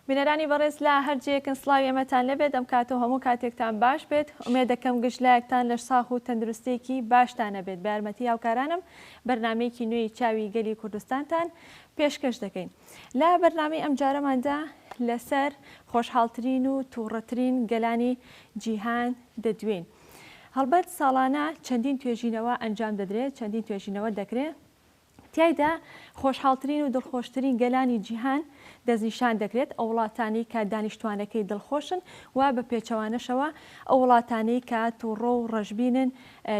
بینەرانی بەڕێز لە هەر جێیەکن سڵاوی ئێمەتان لێبێت ئەم کاتە و هەموو کاتێکتان باش بێت ئومێد دەکەم گشت لایەکتان لەش ساغ و تەندروستیەکی باشتان هەبێت بە یارمەتی هاوکارانم بەرنامەیەکی نوێی چاوی گەلی کوردستانتان پێشکەش دەکەین لە بەرنامەی ئەمجارەماندا لەسەر خۆشحاڵترین و توڕەترین گەلانی جیهان دەدوێین هەڵبەت ساڵانە چەندین توێژینەوە ئەنجام دەدرێت چەندین توێژینەوە دەکرێت تیایدا خۆشحاڵترین و دڵخۆشترین گەلانی جیهان دەستنیشان دەکرێت، ئەو وڵاتانەی کە دانیشتوانەکەی دڵخۆشن و بە پێچەوانەشەوە ئەو وڵاتانەی کە توڕە و ڕەشبینن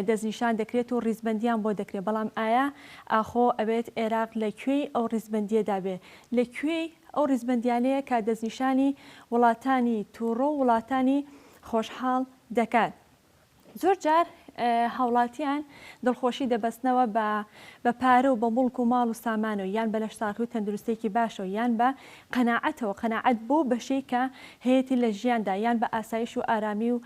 دەستنیشان دەکرێت و ڕیزبەندیان بۆ دەکرێت، بەڵام ئایا ئاخۆ ئەبێت عێراق لە کوێی ئەو ڕیزبەندییەدا بێ؟ لە کوێی ئەو ڕیزبەندیانەیە کە دەستنیشانی وڵاتانی توڕە و وڵاتانی خۆشحاڵ دەکات؟ زۆر جار هاوڵاتیان دڵخۆشی دەبەستنەوە بە بە پارە و بە موڵک و ماڵ و سامانەوە یان بە لەشساغی و تەندروستیەکی باشەوە یان بە قەناعەتەوە، قەناعەت بەو بەشەی کە هەیەتی لە ژیاندا یان بە ئاسایش و ئارامی و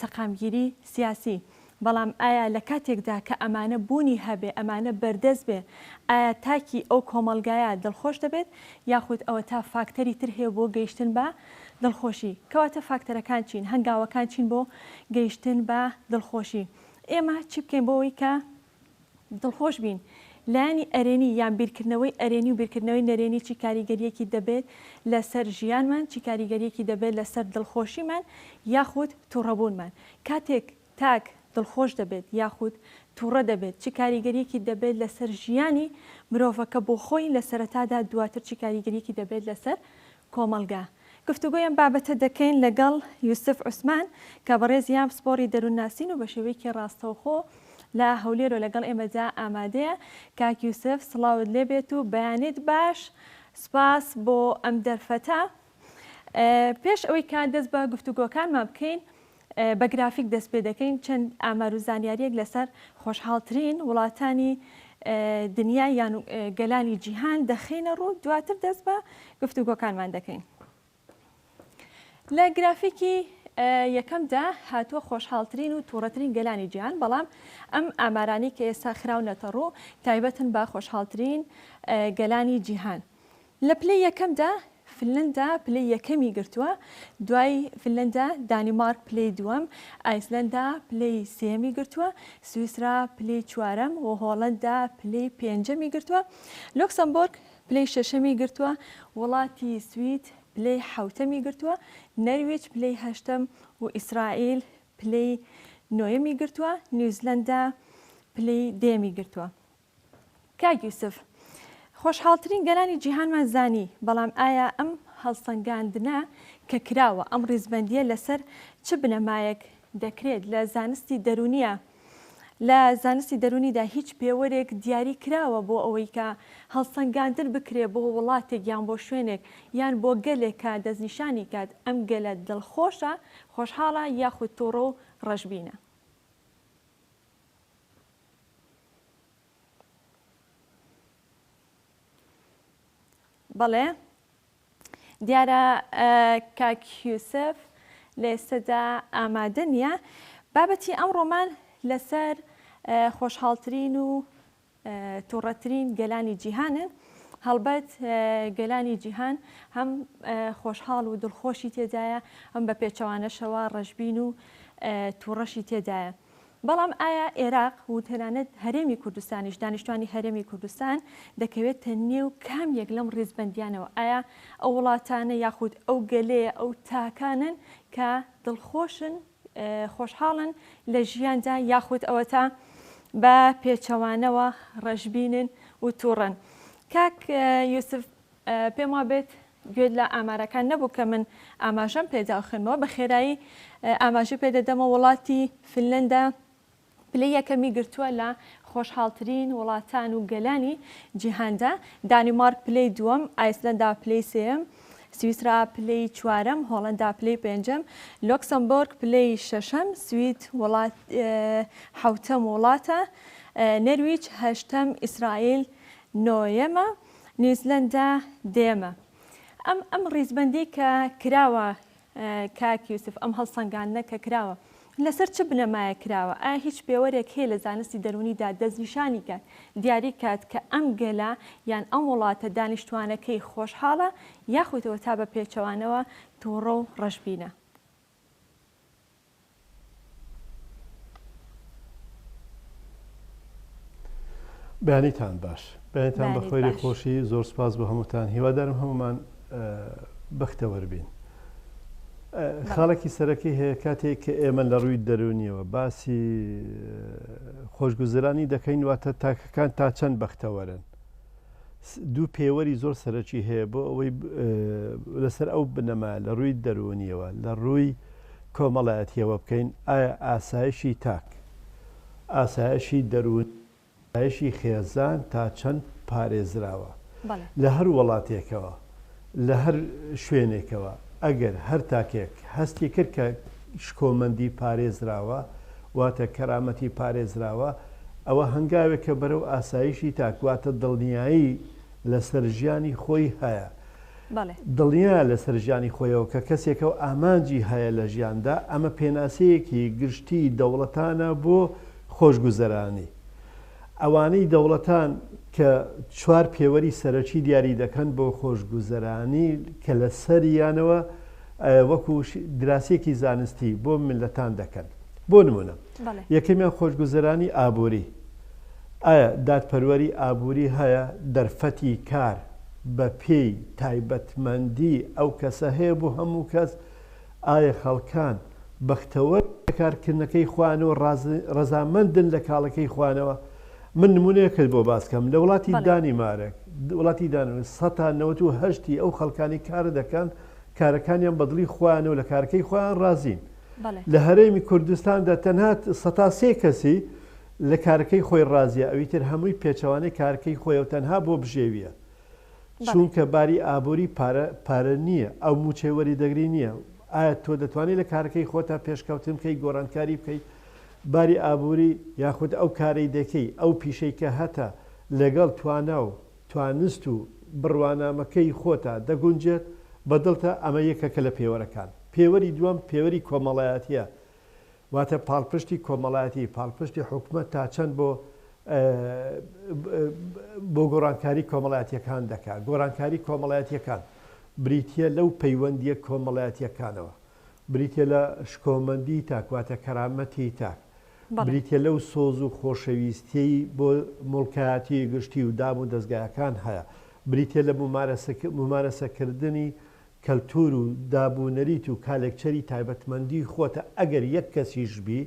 سەقامگیری سیاسی. بەڵام ئایا لە کاتێکدا کە ئەمانە بوونی هەبێ، ئەمانە بەردەست بێ، ئایا تاکی ئەو کۆمەڵگایە دڵخۆش دەبێت یاخود ئەوەتا فاکتەری تر هەیە بۆ گەیشتن بە دڵخۆشی؟ کەواتە فاکتەرەکان چین؟ هەنگاوەکان چین بۆ گەیشتن بە دڵخۆشی؟ ئێمە چی بکەین بۆ ئەوەی کە دڵخۆش بین؟ لایەنی ئەرێنی یان بیرکردنەوەی ئەرێنی و بیرکردنەوەی نەرێنی چی کاریگەرییەکی دەبێت لەسەر ژیانمان، چی کاریگەرییەکی دەبێت لەسەر دڵخۆشیمان یاخود توڕەبوونمان؟ کاتێک تاک دڵخۆش دەبێت یاخود توڕە دەبێت چ کاریگەریەکی دەبێت لەسەر ژیانی مرۆڤەکە بۆ خۆی لە سەرەتادا دواتر چ کاریگەریەکی دەبێت لەسەر کۆمەڵگا؟ گفتوگۆی ئەم بابەتە دەکەین لەگەڵ یوسف عوسمان کە بەڕێزیان پسپۆڕی دەروونناسین و بە شێوەیەکی ڕاستەوخۆ لە هەولێرەوە لەگەڵ ئێمەدا ئامادەیە. کاک یوسف سڵاوت لێبێت و بەیانیت باش سوپاس بۆ ئەم دەرفەتە. پێش ئەوەی کە دەست بە گفتوگۆکانمان بکەین بە گرافیک دەست پێ دەکەین چەند ئامار و زانیاریەک لەسەر خۆشحاڵترین وڵاتانی دنیا یان گەلانی جیهان دەخەینە ڕوو دواتر دەست بە گفتوگۆکانمان دەکەین. لە گرافیکی یەکەمدا هاتووە خۆشحاڵترین و تووڕەترین گەلانی جیهان بەڵام ئەم ئامارانی کە ئێستا خراونەتە ڕوو تایبەتن بە خۆشحاڵترین گەلانی جیهان. لە پلەی یەکەمدا فنلەندا پلەی یەکەمی گرتووە، دوای فنلەندا دانیمارک پلەی دووەم، ئایسلەندا پلەی سێیەمی گرتووە، سویسرا پلەی چوارەم و هۆڵەندا پلەی پێنجەمی گرتووە، لۆکسەمبۆرگ پلەی شەشەمی گرتووە، وڵاتی سوید پلەی حەوتەمی گرتووە، نەرویج پلەی هەشتەم و ئیسرائیل پلەی نۆیەمی گرتووە، نیوزلەندا پلەی دەیەمی گرتووە. کاک یوسف، خۆشحاڵترین گەلانی جیهانمان زانی، بەڵام ئایا ئەم هەڵسەنگاندنە کە کراوە، ئەم ڕیزبەندییە لەسەر چ بنەمایەک دەکرێت؟ لە زانستی دەروونییە لە زانستی دەروونیدا هیچ پێوەرێک دیاری کراوە بۆ ئەوەی کە هەڵسەنگاندن بکرێ بۆ وڵاتێک یان بۆ شوێنێک یان بۆ گەلێک کە دەستنیشانی کات ئەم گەلە دڵخۆشە، خۆشحاڵە یاخود توڕە و ڕەشبینە؟ بەڵێ دیارە کاک یوسف لە ئێستەدا ئامادە نییە. بابەتی ئەمڕۆمان لەسەر خۆشحاڵترین و توڕەترین گەلانی جیهانن. هەڵبەت گەلانی جیهان هەم خۆشحاڵ و دڵخۆشی تێدایە، هەم بە پێچەوانەشەوە ڕەشبین و توڕەشی تێدایە. بەڵام ئایا ئێراق و تەنانەت هەرێمی کوردستانیش، دانیشتوانی هەرێمی کوردستان دەکەوێتە نێو کام یەک لەم ڕیزبەندیانەوە؟ ئایا ئەو وڵاتانە یاخود ئەو گەلەیە، ئەو تاکانەن کە دڵخۆشن، خۆشحاڵن لە ژیاندا یاخود ئەوەتا بە پێچەوانەوە ڕەشبینن و توڕەن؟ کاک یوسف پێم وابێت گوێت لە ئامارەکان نەبوو کە من ئاماژەم پێدا و خوێندمەوە، بە خێرایی ئاماژە پێ دەدەمەوە وڵاتی فنلەندا پلەی یەکەمی گرتووە لە خۆشحاڵترین وڵاتان و گەلانی جیهاندا، دانیمارک پلەی دووەم، ئایسلەندا پلەی سێیەم، سویسرا پلەی چوارەم، هۆڵەندا پلەی پێنجەم، لۆکسەمبۆرگ پلەی شەشەم، سوید وڵات حەوتەم وڵاتە، نەرویج هەشتەم، ئیسرائیل نۆیەمە. نیوزلەندا دێمە. ئەم ئەم ڕیزبەندیەی کە کراوە کاک یوسف ئەم هەڵسەنگاندنە کە کراوە لەسەر چ بنەمایەک کراوە؟ ئایا هیچ پێوەرێک هەیە لە زانستی دەروونیدا دەستنیشانی کات، دیاری کات کە ئەم گەلە یان ئەم وڵاتە دانیشتووانەکەی خۆشحاڵە یاخود ئەوەتا بە پێچەوانەوە تووڕە و ڕەشبینە؟ بەیانیتان باش. بەیانیتان بە بەیانیت خۆری باش. خۆشی زۆر سپاس بۆ هەمووتان هیوادارم هەموومان بەختەوەر بین. بەڵێ. خاڵێکی سەرەکی هەیە کاتێک کە ئێمە لە ڕووی دەروونیەوە باسی خۆشگوزەرانی دەکەین واتە تاکەکان تا چەند بەختەوەرن دوو پێوەری زۆر سەرەکی هەیە بۆ ئەوەی لەسەر ئەو بنەما لە ڕووی دەروونیەوە لە ڕووی کۆمەڵایەتیەوە بکەین ئایا ئاسایشی تاک ئاسایشی دەروون ئاسایشی خێزان تا چەند پارێزراوە؟ لە هەر وڵاتێکەوە، لە هەر شوێنێکەوە ئەگەر هەر تاکێک هەستی کرد کە شکۆمەندی پارێزراوە، واتە کەرامەتی پارێزراوە، ئەوە هەنگاوێکە بەرەو ئاسایشی تاک، واتە دڵنیایی لەسەر ژیانی خۆی هەیە. دڵنیایە لەسەر ژیانی خۆیەوە کە کەسێکە و ئامانجی هەیە لە ژیاندا، ئەمە پێناسەیەکی گشتی دەوڵەتانە بۆ خۆشگوزەرانی. ئەوانەی دەوڵەتان کە چوار پێوەری سەرەکی دیاری دەکەن بۆ خۆشگوزەرانی کە لەسەریانەوە وەکو دراسەیەکی زانستی بۆ میللەتان دەکەن. بۆ نمونە یەکەمیان خۆشگوزەرانی ئابووری. ئایا دادپەروەری ئابووری هەیە؟ دەرفەتی کار بە پێی تایبەتمەندی ئەو کەسە هەیە بۆ هەموو کەس؟ ئایا خەڵکان بەختەوەرن لە کارکردنەکەی خۆیانەوە ڕەزامەندن لە کاڵەکەی خۆیانەوە؟ من نمونەیەکت بۆ باس کەم لە وڵاتی دانیمارک وڵاتی دانیمارک سەتا 98 ی ئەو خەڵکانی کار دەکەن کارەکانیان بە دڵی خۆیانەوە لە کارەکەی خۆیان ڕازین. لە هەرێمی کوردستاندا تەنها سەتا سێ کەسی لە کارەکەی خۆی ڕازیە ئەوی تر هەمووی پێچەوانەی کارەکەی خۆیە و تەنها بۆ بژێویە چوونکە باری ئابووری پارە پارە نییە ئەو مووچەی وەری دەگری نییە ئایا تۆ دەتوانی لە کارەکەی خۆتا پێشکەوتن بکەی گۆڕانکاری بکەی باری ئابووری یاخود ئەو کارەی دەکەی ئەو پیشەی کە هەتە لەگەڵ توانا و توانست و بڕوانامەکەی خۆتا دەگونجێت بە دڵتە ئەمە یەکەکە لە پێوەرەکان پێوەری دووەم پێوەری کۆمەڵایەتیە واتە پاڵپشتی کۆمەڵایەتی، پاڵپشتی حکومەت تا چەند بۆ بۆ گۆڕانکاری کۆمەڵایەتیەکان دەکات، گۆڕانکاری کۆمەڵایەتیەکان بریتیە لەو پەیوەندیە کۆمەڵایەتیەکانەوە، بریتیە لە شکۆمەندی تاک واتە کەرامەتی تاک، بریتیە لەو سۆز و خۆشەویستیەی بۆ موڵکایەتی گشتی و دام و دەزگایەکان هەیە، بریتیە لە مومارەسەکردنی کەلتور و داب و نەریت و کالێکچەری تایبەتمەندی خۆتە ئەگەر یەک کەسیش بی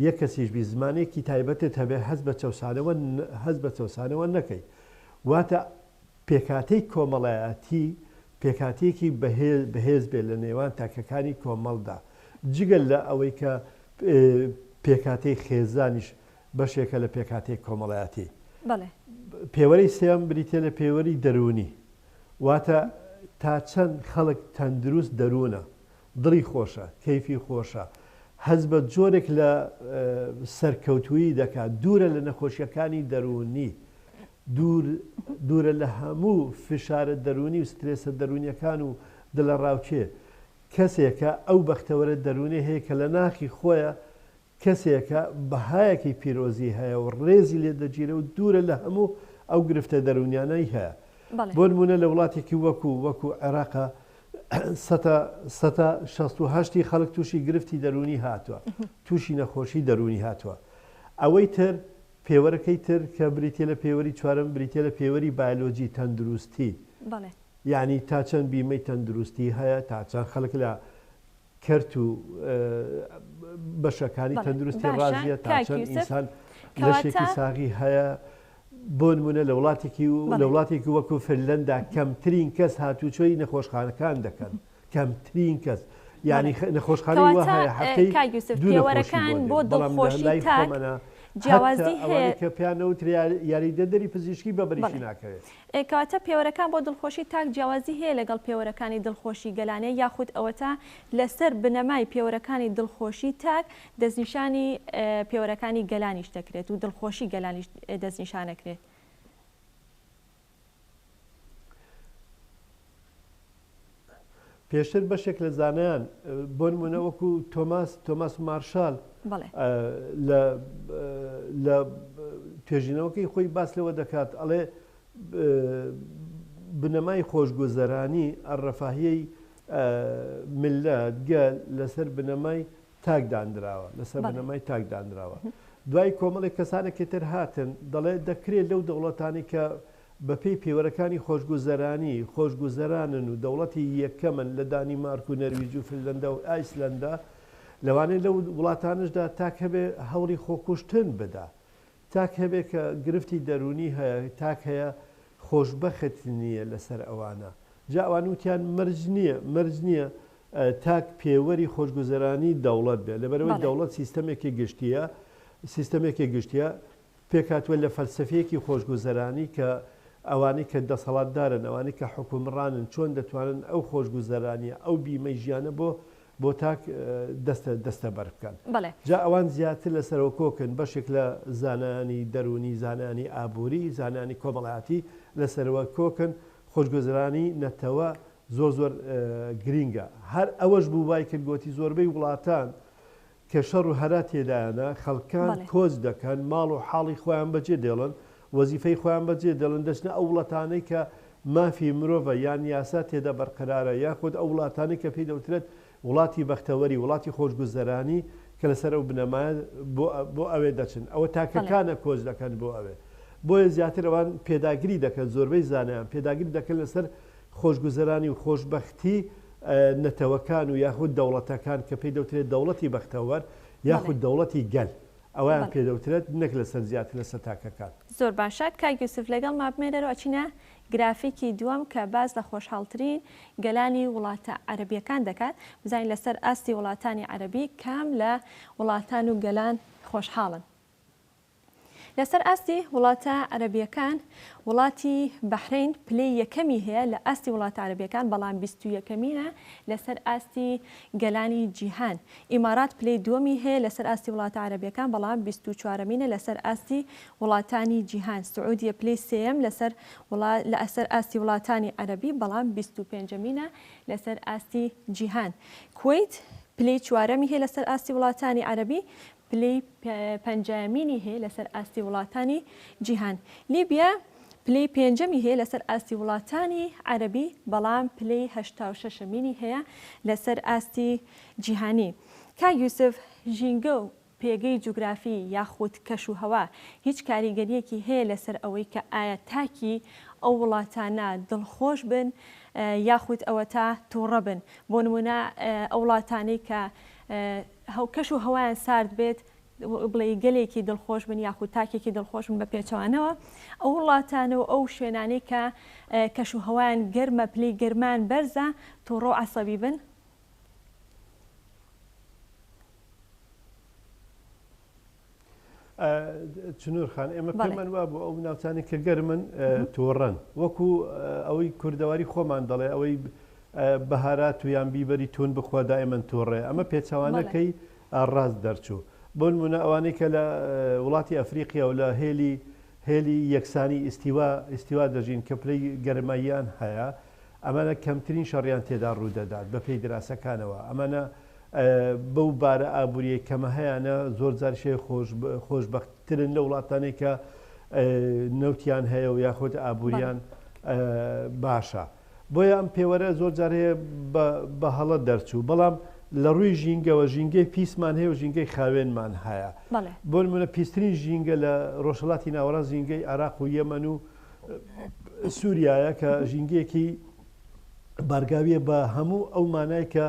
یەک کەسیش بی زمانێکی تایبەتت هەبێ هەست بە چەوسانەوە هەست بە چەوسانەوە نەکەی واتە پێکهاتەی کۆمەڵایەتی پێکهاتەیەکی بەهێز بەهێز بێ لە نێوان تاکەکانی کۆمەڵدا جگە لە ئەوەی کە پێکهاتەی خێزانیش بەشێکە لە پێکهاتەی کۆمەڵایەتی. بەڵێ. پێوەری سێیەم بریتیە لە پێوەری دەروونی واتە تا چەند خەڵک تەندروست دەروونە، دڵی خۆشە، کەیفی خۆشە، هەست بە جۆرێک لە سەرکەوتوویی دەکات، دوورە لە نەخۆشییەکانی دەروونی، دوور دوورە لە هەموو فشارە دەروونی و سترێسە دەروونییەکان و دڵەڕاوکێ، کەسێکە ئەو بەختەوەرە دەروونەی هەیە کە لە ناخی خۆیا کەسێکە بەهایەکی پیرۆزی هەیە و ڕێزی لێ دەگیرێ و دوورە لە هەموو ئەو گرفتە دەروونیانەی هەیە. بۆ نموونە لە وڵاتێکی وەکو وەکو عێراقا سەتا سەتا 68 ی خەڵک تووشی گرفتی دەروونی هاتووە، تووشی نەخۆشی دەروونی هاتووە. ئەوەی تر پێوەرەکەی تر کە بریتیە لە پێوەری چوارەم بریتیە لە پێوەری بایۆلۆجی تەندروستی. یانی تا چەند بیمەی تەندروستی هەیە، تا چەند خەڵک لە کەرت و بەشەکانی تەندروستی ڕازیە تا چەند ئینسان لەشێکی ساغی هەیە بۆ نمونە لە وڵاتێکی و لە وڵاتێکی وەکو فنلندا کەمترین کەس هاتوچۆی نەخۆشخانەکان دەکەن کەمترین کەس یعنی نەخۆشخانەی وا هەیە هەفتەی دوو نەخۆشی بۆ دێت بەڵام لە لای خۆمانە جیاوازی هەیە کە پێیان نەوترێ یاریدەدەری پزیشکی بە بەریشی ناکەوێت. کەواتە پێوەرەکان بۆ دڵخۆشی تاک جیاوازی هەیە لەگەڵ پێوەرەکانی دڵخۆشی گەلانێ یاخود ئەوەتا لەسەر بنەمای پێوەرەکانی دڵخۆشی تاک دەستنیشانی پێوەرەکانی گەلانیش دەکرێت و دڵخۆشی گەلانیش دەستنیشانەکرێت؟ پێشتر بەشێک لە زانایان بۆ نمونە وەکو تۆماس تۆماس مارشال لە لە توێژینەوەکەی خۆی باس لەوە دەکات ئەڵێ بنەمای خۆشگوزەرانی الرفاهیەی ملت گەل لەسەر بنەمای تاک دانراوە لەسەر بنەمای تاک دانراوە دوای کۆمەڵێک کەسانێکی تر هاتن دەڵێ دەکرێت لەو دەوڵەتانی کە بەپێی پێوەرەکانی خۆشگوزەرانی، خۆشگوزەرانن و دەوڵەتی یەکەمن لە دانیمارک و نەرویج و فنلەندا و ئایسلەندا، لەوانەیە لەو وڵاتانەشدا تاک هەبێ هەوڵی خۆکوشتن بدا. تاک هەبێ کە گرفتی دەروونی هەیە، تاک هەیە خۆشبەخت نییە لەسەر ئەوانە. جا ئەوان وتیان مەرج نییە، مەرج نییە تاک پێوەری خۆشگوزەرانی دەوڵەت بێ، لەبەرئەوەی دەوڵەت سیستەمێکی گشتییە، سیستەمێکی گشتییە، پێکهاتووە لە فەلسەفەیەکی خۆشگوزەرانی کە ئەوانەی کە دەسەڵاتدارن، ئەوانەی کە حوکمڕانن چۆن دەتوانن ئەو خۆشگوزەرانییە، ئەو بیمەی ژیانە بۆ بۆ تاک دەستە دەستەبەر بکەن. جا ئەوان زیاتر لەسەرەوە کۆکن، بەشێک لە زانایانی دەروونی، زانایانی ئابووری، زانایانی کۆمەڵایەتی لەسەرەوە کۆکن، خۆشگوزەرانی نەتەوە زۆر زۆر گرینگە. هەر ئەوەش بوو وای کرد گۆتی زۆربەی وڵاتان کە شەڕ و هەرا تێدایانە، خەڵکان کۆچ دەکەن، ماڵ و حاڵی خۆیان بەجێ دێڵن، وەزیفەی خۆیان بەجێ دێڵن، دەچنە ئەو وڵاتانەی کە مافی مرۆڤە یان یاسا تێدا بەرقەرارە، یاخود ئەو وڵاتانەی کە پێی دەوترێت وڵاتی بەختەوەری، وڵاتی خۆشگوزەرانی کە لەسەر ئەو بنەمایە بۆ ئەوێ دەچن. ئەوە تاکەکانە کۆچ دەکەن بۆ ئەوێ. بۆیە زیاتر ئەوان پێداگری دەکەن، زۆربەی زانایان پێداگری دەکەن لەسەر خۆشگوزەرانی و خۆشبەختی نەتەوەکان و یاخود دەوڵەتەکان کە پێی دەوترێت دەوڵەتی بەختەوەر یاخود دەوڵەتی گەل ئەوەیان پێ دەوترێت نەک لەسەر زیاتر لەسەر تاکەکان. زۆر باشە کاک یوسف لەگەڵما بمێنەرەوە ئەچینە گرافیکی دووەم کە باس لە خۆشحاڵترین گەلانی وڵاتە عەرەبیەکان دەکات بزانین لەسەر ئاستی وڵاتانی عەرەبی کام لە وڵاتان و گەلان خۆشحاڵن. لەسەر ئاستی وڵاتە عەرەبییەکان، وڵاتی بەحرەین پلەی یەکەمی هەیە لە ئاستی وڵاتە عەرەبییەکان، بەڵام 21ەمینە لەسەر ئاستی گەلانی جیهان. ئیمارات پلەی دووەمی هەیە لەسەر ئاستی وڵاتە عەرەبییەکان، بەڵام 24ەمینە لەسەر ئاستی وڵاتانی جیهان. سعودیە پلەی سێیەم لەسەر لەسەر ئاستی وڵاتانی عەرەبی، بەڵام 25ەمینە لەسەر ئاستی جیهان. کوەیت پلەی چوارەمی هەیە لەسەر ئاستی وڵاتانی عەرەبی، پلەی پەنجایەمینی هەیە لەسەر ئاستی وڵاتانی جیهان. لیبیا پلەی پێنجەمی هەیە لەسەر ئاستی وڵاتانی عەرەبی، بەڵام پلەی 86ەمینی هەیە لەسەر ئاستی جیهانی. کاک یوسف، ژینگە و پێگەی جوگرافی یاخود کەش و هەوا هیچ کاریگەرییەکی هەیە لەسەر ئەوەی کە ئایا تاکی ئەو وڵاتانە دڵخۆش بن یاخود ئەوەتا توڕە بن؟ بۆ نموونە ئەو وڵاتانەی کە کەش و هەوایان سارد بێت بڵێی گەلێکی دڵخۆش بن یاخود تاکێکی دڵخۆش بن بە پێچەوانەوە ئەو وڵاتانە و ئەو شوێنانەی کە کەش و هەوایان گەرمە پلەی گەرمان بەرزە توڕە و عەسەبی بن. چنور خان ئێمە پێمان وابوو ئەو ناوچانەی کە گەرمن توڕەن وەکو ئەوەی کوردەواری خۆمان دەڵێ ئەوەی بەهارات و یان بیبەری تون بخوا دائیمەن توڕەیە ئەمە پێچەوانەکەی ڕاست دەرچوو بۆ نمونە ئەوانەی کە لە وڵاتی ئەفریقیا و لە هێلی هێلی یەکسانی ئیستیوا ئیستیوا دەژین کە پلەی گەرماییان هەیە ئەمانە کەمترین شەڕیان تێدا ڕوودەدات بەپێی دراسەکانەوە ئەمانە بەو بارە ئابووریەی کەمە هەیانە زۆر جاریش هەیە خۆشبەختترن لە وڵاتانەی کە نەوتیان هەیە و یاخود ئابووریان باشە. بۆیە ئەم پێوەرە زۆر جار هەیە بە هەڵە دەرچوو بەڵام لە ڕووی ژینگەوە ژینگەی پیسمان هەیە و ژینگەی خاوێنمان هەیە. بۆ نمونە پیسترین ژینگە لە ڕۆژهەڵاتی ناوەڕاست ژینگەی عێراق و یەمەن و سووریایە کە ژینگەیەکی بارگاویە بە هەموو ئەو مانای کە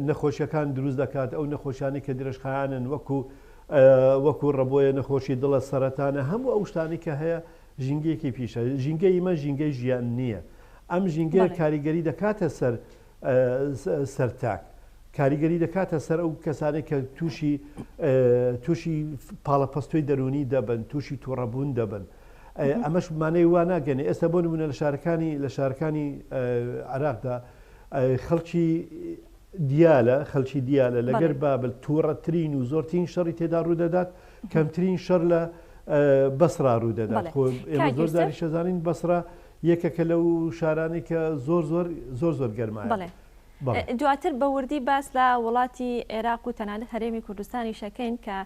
نەخۆشیەکان دروست دەکات ئەو نەخۆشیانەی کە درێژخایەنن وەکو وەکو ڕەبۆیە نەخۆشی دڵە سەرەتانە هەموو ئەو شتانی کە هەیە ژینگەیەکی پیشە ژینگەی ئیمە ژینگەی ژیان نییە ئەم ژینگەیە کاریگەری دەکاتە سەر سەر تاک کاریگەری دەکاتە سەر ئەو کەسانێک کە تووشی تووشی پاڵەپەستۆی دەرونی دەبن تووشی تووڕەبوون دەبن ئەمەش مانای وا ناگەنێ ئێستا بۆ نمونە لە شارەکانی لە شارەکانی عراقدا خەڵکی دیالە خەلکی دیالە لەگەر بابل تووڕەترین و زۆرترین شەڕی تێدا ڕوودەدات کەمترین شەڕ لە بەسرا ڕوودەدات خۆ ئێمە زۆر جاریش ئەزانین بەسرا یەکێکە لەو شارانەی کە زۆر زۆر زۆر زۆر گەرمایە. دواتر بە وردی باس لە وڵاتی عێراق و تەنانەت هەرێمی کوردستانیش ئەکەین کە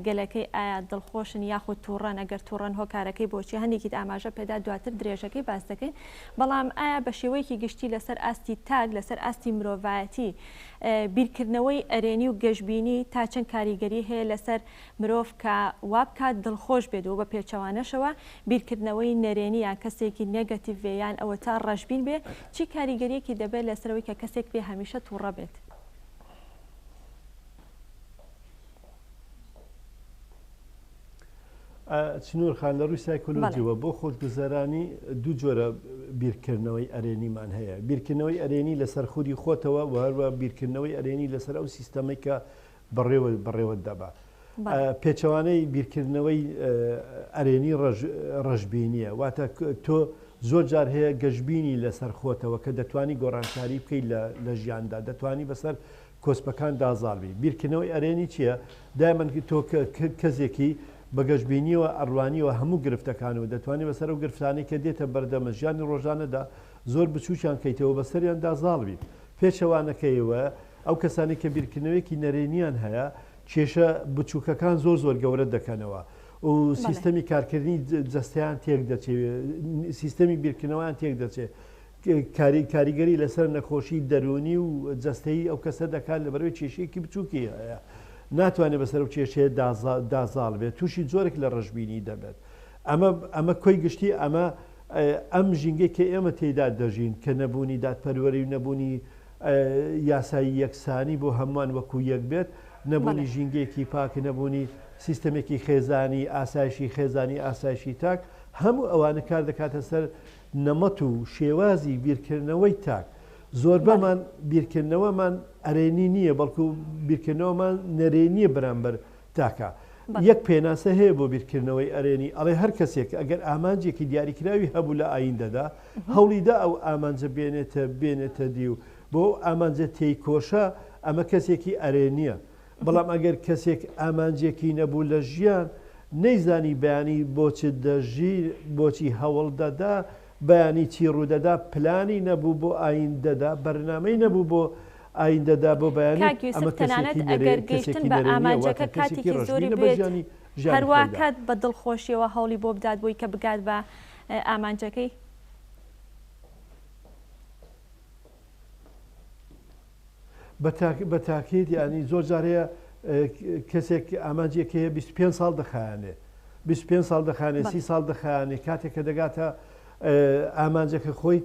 گەلەکەی ئایا دڵخۆشن یاخود تووڕەن، ئەگەر تووڕەن هۆکارەکەی بۆچیە، هەندێکیت ئاماژە پێدا دواتر درێژەکەی باس دەکەین. بەڵام ئایا بە شێوەیەکی گشتی لەسەر ئاستی تاک، لەسەر ئاستی مرۆڤایەتی بیرکردنەوەی ئەرێنی و گەشبینی تا چەند کاریگەری هەیە لەسەر مرۆڤ کە وابکات دڵخۆش بێت و بە پێچەوانەشەوە بیرکردنەوەی نەرێنی یان کەسێکی negative بێ یان ئەوەتا ڕەشبین بێ چی کاریگەریەکی دەبێت لەسەر ئەوەی کە کەسێک بێ هەمیشە توڕە بێت؟ چنور خان لە ڕووی سایکۆلۆجیەوە بۆ خۆشگوزەرانی دوو جۆرە بیرکردنەوەی ئەرێنیمان هەیە بیرکردنەوەی ئەرێنی لەسەر خودی خۆتەوە و هەروە بیرکردنەوەی ئەرێنی لەسەر ئەو سیستەمەی کە بەڕێوە بەڕێوەت دەبا. پێچەوانەی بیرکردنەوەی ئەرێنی ڕەشبینییە، واتە تۆ زۆر جار هەیە گەشبینی لەسەر خۆتەوە کە دەتوانی گۆڕانکاری بکەیت لە ژیاندا، دەتوانی بەسەر کۆسپەکاندا زاڵ بی. بیرکردنەوەی ئەرێنی چییە؟ دایمەن تۆ کەسێکی بە گەشبینییەوە ئەڕوانیەوە هەموو گرفتەکان و دەتوانی بەسەر ئەو گرفتانەی کە دێتە بەردەمت ژیانی ڕۆژانەدا زۆر بچووکیان کەیتەوە بەسەریاندا زاڵ بیت. پێچەوانەکەیەوە ئەو کەسانەی کە بیرکردنەوەیەکی نەرێنیان هەیە کێشە بچووکەکان زۆر زۆر گەورە دەکەنەوە و سیستەمی کارکردنی جەستەیان تێک دەچێت سیستەمی بیرکردنەوەیان تێک دەچێت کاریگەری لەسەر نەخۆشی دەروونی و جەستەیی ئەو کەسە دەکات لە بەرەوەی کێشەیەکی بچووکی هەیە ناتوانێت بەسەر و کێشەیە دازاڵ بێت تووشی جۆرێک لە ڕەشبینی دەبێت ئەمە ئەمە کۆی گشتی ئەمە ئەم ژینگەی کە ئێمە تێیدا دەژین کە نەبوونی دادپەروەری و نەبوونی یاسای یەکسانی بۆ هەمووان وەکو یەک بێت، نەبوونی ژینگەیەکی پاک، نەبوونی سیستەمێکی خێزانی، ئاسایشی خێزانی، ئاسایشی تاک، هەموو ئەوانە کار دەکاتە سەر نەمەت و شێوازی بیرکردنەوەی تاک. زۆربەمان بیرکردنەوەمان ئەرێنی نییە، بەڵکو بیرکردنەوەمان نەرێنییە بەرامبەر تاکە یەک پێناسە هەیە بۆ بیرکردنەوەی ئەرێنی، ئەڵێ هەر کەسێک ئەگەر ئامانجێکی دیاریکراوی هەبوو لە ئایندەدا، هەوڵی دا ئەو ئامانجە بێنێتە بێنێتە دی و بۆ ئەو ئامانجە تێیکۆشا، ئەمە کەسێکی ئەرێنییە. بەڵام ئەگەر کەسێک ئامانجێکی نەبوو لە ژیان، نەیزانی بەیانی بۆ چ دەژی، بۆچی هەوڵ دەدا، بەیانی چی ڕوودەدا، پلانی نەبوو بۆ ئایندەدا، بەرنامەی نەبوو بۆ ئایندەدا بۆ بەیانی، کاک یوسف ئەمە تەنانەت کەسێکی نەرێ ئەگەر گەیشتن کەسێکی بە نەرێنییە، ئامانجەکە واتە کەسێکی کاتێکی زۆری ڕەشبینە بە بوێت ژیانی ژیانی هەروا خۆیدا. کات بە دڵخۆشیەوە هەوڵی بۆ بدات بۆی کە بگات بە ئامانجەکەی. بە تاک بە تاکید یانی زۆر جار هەیە کەسێک ئامانجێک هەیە 25 ساڵ دەخایەنێ 25 ساڵ دەخانێ سی ساڵ دەخایەنێ کاتێک کە دەگاتە ئامانجەکە خۆی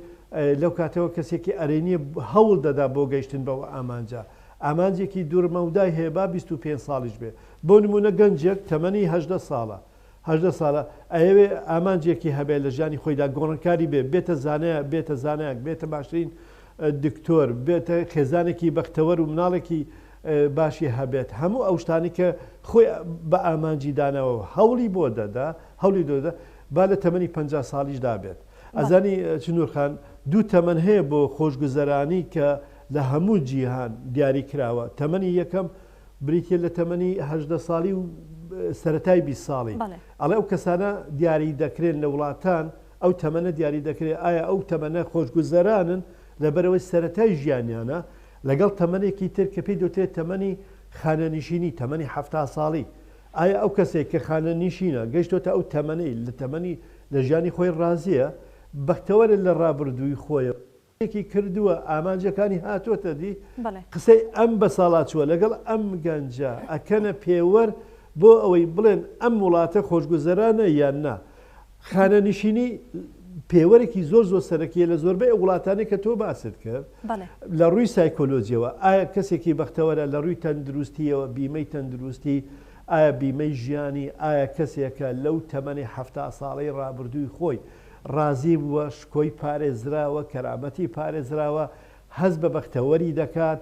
لەو کاتەوە کەسێکی ئەرێنیە هەوڵ دەدا بۆ گەیشتن بەوە ئامانجە ئامانجێکی دوورمەودای هەیە با 25 ساڵیش بێ بۆ نمونە گەنجێک تەمەنی هەدە ساڵە 18 ساڵە ئەیەوێ ئامانجێکی هەبێ لە ژیانی خۆیدا گۆڕانکاری بێ بێتە زانایە بێتە زانایەک بێتە باشترین دکتۆر بێتە خێزانێکی بەختەوەر و مناڵێکی باشی هەبێت هەموو ئەو شتانی کە خۆی بە ئامانجی داناوە و هەوڵی بۆ دەدا هەوڵی دۆدە با لە تەمەنی 50 ساڵیشدا بێت ئەزانی چنور خان دوو تەمەن هەیە بۆ خۆشگوزەرانی کە لە هەموو جیهان دیاری کراوە تەمەنی یەکەم بریتیە لە تەمەنی 18 ساڵی و سەتای 20 ساڵی ئەڵێ ئەو کەسانە دیاری دەکرێن لە وڵاتان ئەو تەمەنە دیاری دەکرێت ئایا ئەو تەمەنە خۆشگوزەرانن لەبەرئەوەی سەرەتای ژیانیانە لەگەڵ تەمەنێکی تر کە پێی دەوترێت تەمەنی خانەنیشینی تەمەنی 70 ساڵی ئایا ئەو کەسێک کە خانەنیشینە گەیشتۆتە ئەو تەمەنەی لە تەمەنی لە ژیانی خۆی ڕازیە بەختەوەرە لە ڕابردووی خۆیەوە ێکی کردووە ئامانجەکانی هاتۆتە دی قسەی ئەم بەساڵاچووە لەگەڵ ئەم گەنجە ئەکەنە پێوەر بۆ ئەوەی بڵێن ئەم وڵاتە خۆشگوزەرانە یان نا خانەنشینی پێوەرێکی زۆر زۆر سەرەکیە لە زۆربەی ئەو وڵاتانەی کە تۆ باست کرد لە ڕووی سایکۆلۆجیەوە ئایا کەسێکی بەختەوەرە لە ڕووی تەندروستیەوە بیمەی تەندروستی ئایا بیمەی ژیانی ئایا کەسێکە لەو تەمەنی حەفتا ساڵەی ڕابردووی خۆی ڕازی بووە شکۆی پارێزراوە کەرامەتی پارێزراوە هەست بە بەختەوەری دەکات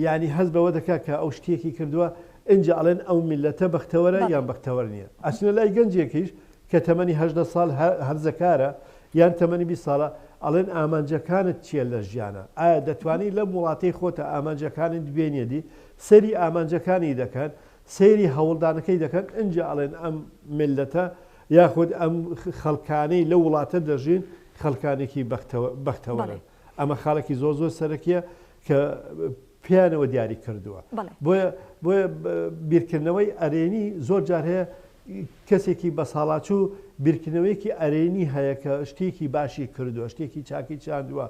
یانی هەست بەوە دەکات کە ئەو شتێکی کردووە ئینجا ئەڵێن ئەو میللەتە بەختەوەرە یان بەختەوەر نییە ئەچنە لای گەنجێکیش کە تەمەنی 18 ساڵ هەرزەکارە یان تەمەنی 20 ساڵە ئەڵێن ئامانجەکانت چییە لە ژیانە ئایا دەتوانی لەم وڵاتەی خۆتە ئامانجەکانت بێنیە دی سەیری ئامانجەکانی دەکەن سەیری هەوڵدانەکەی دەکەن ئینجا ئەڵێن ئەم میللەتە یاخود ئەم خەڵکانەی لەو وڵاتە دەژین خەڵکانێکی بەختەوەرن. ئەمە خاڵێکی زۆر زۆر سەرەکیە. کە پێیانەوە دیاری کردووە. بۆیە بۆیە بیرکردنەوەی ئەرێنی زۆر جار هەیە کەسێکی بەساڵاچوو بیرکردنەوەیەکی ئەرێنی هەیە کە شتێکی باشی کردووە، شتێکی چاکی چاندووە،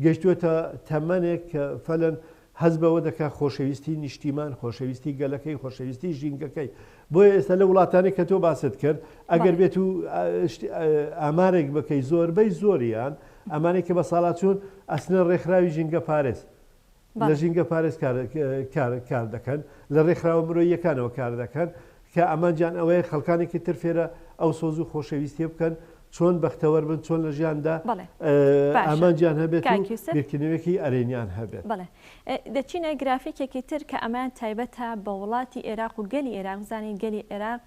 گەشتووەتە تەمەنێک کە فەلەن هەست بەوە دەکات خۆشەویستی نیشتیمان، خۆشەویستی گەلەکەی، خۆشەویستی ژینگەکەی. بۆیە ئێستا لە وڵاتانی کە تۆ باست کرد، ئەگەر بێت و ئامارێک بکەی زۆربەی زۆریان ئەمانەی کە بەساڵاچوون ئەچنە ڕێکخراوی ژینگەپارێز. لە ژینگە پارێز کار دەکەن، لە ڕێکخراوە مرۆییەکانەوە کار دەکەن کە ئامانجیان ئەوەیە خەڵکانێکی تر فێرە ئەو سۆز و خۆشەویستیە بکەن چۆن بەختەوەر بن، چۆن لە ژیاندا ئامانجیان هەبێت و بیرکردنەوەیەکی ئەرێنیان هەبێت. بەڵێ دەچینە گرافیکێکی تر کە ئەمەیان تایبەتە بە وڵاتی ئێراق و گەلی ئێراق، بزانین گەلی ئێراق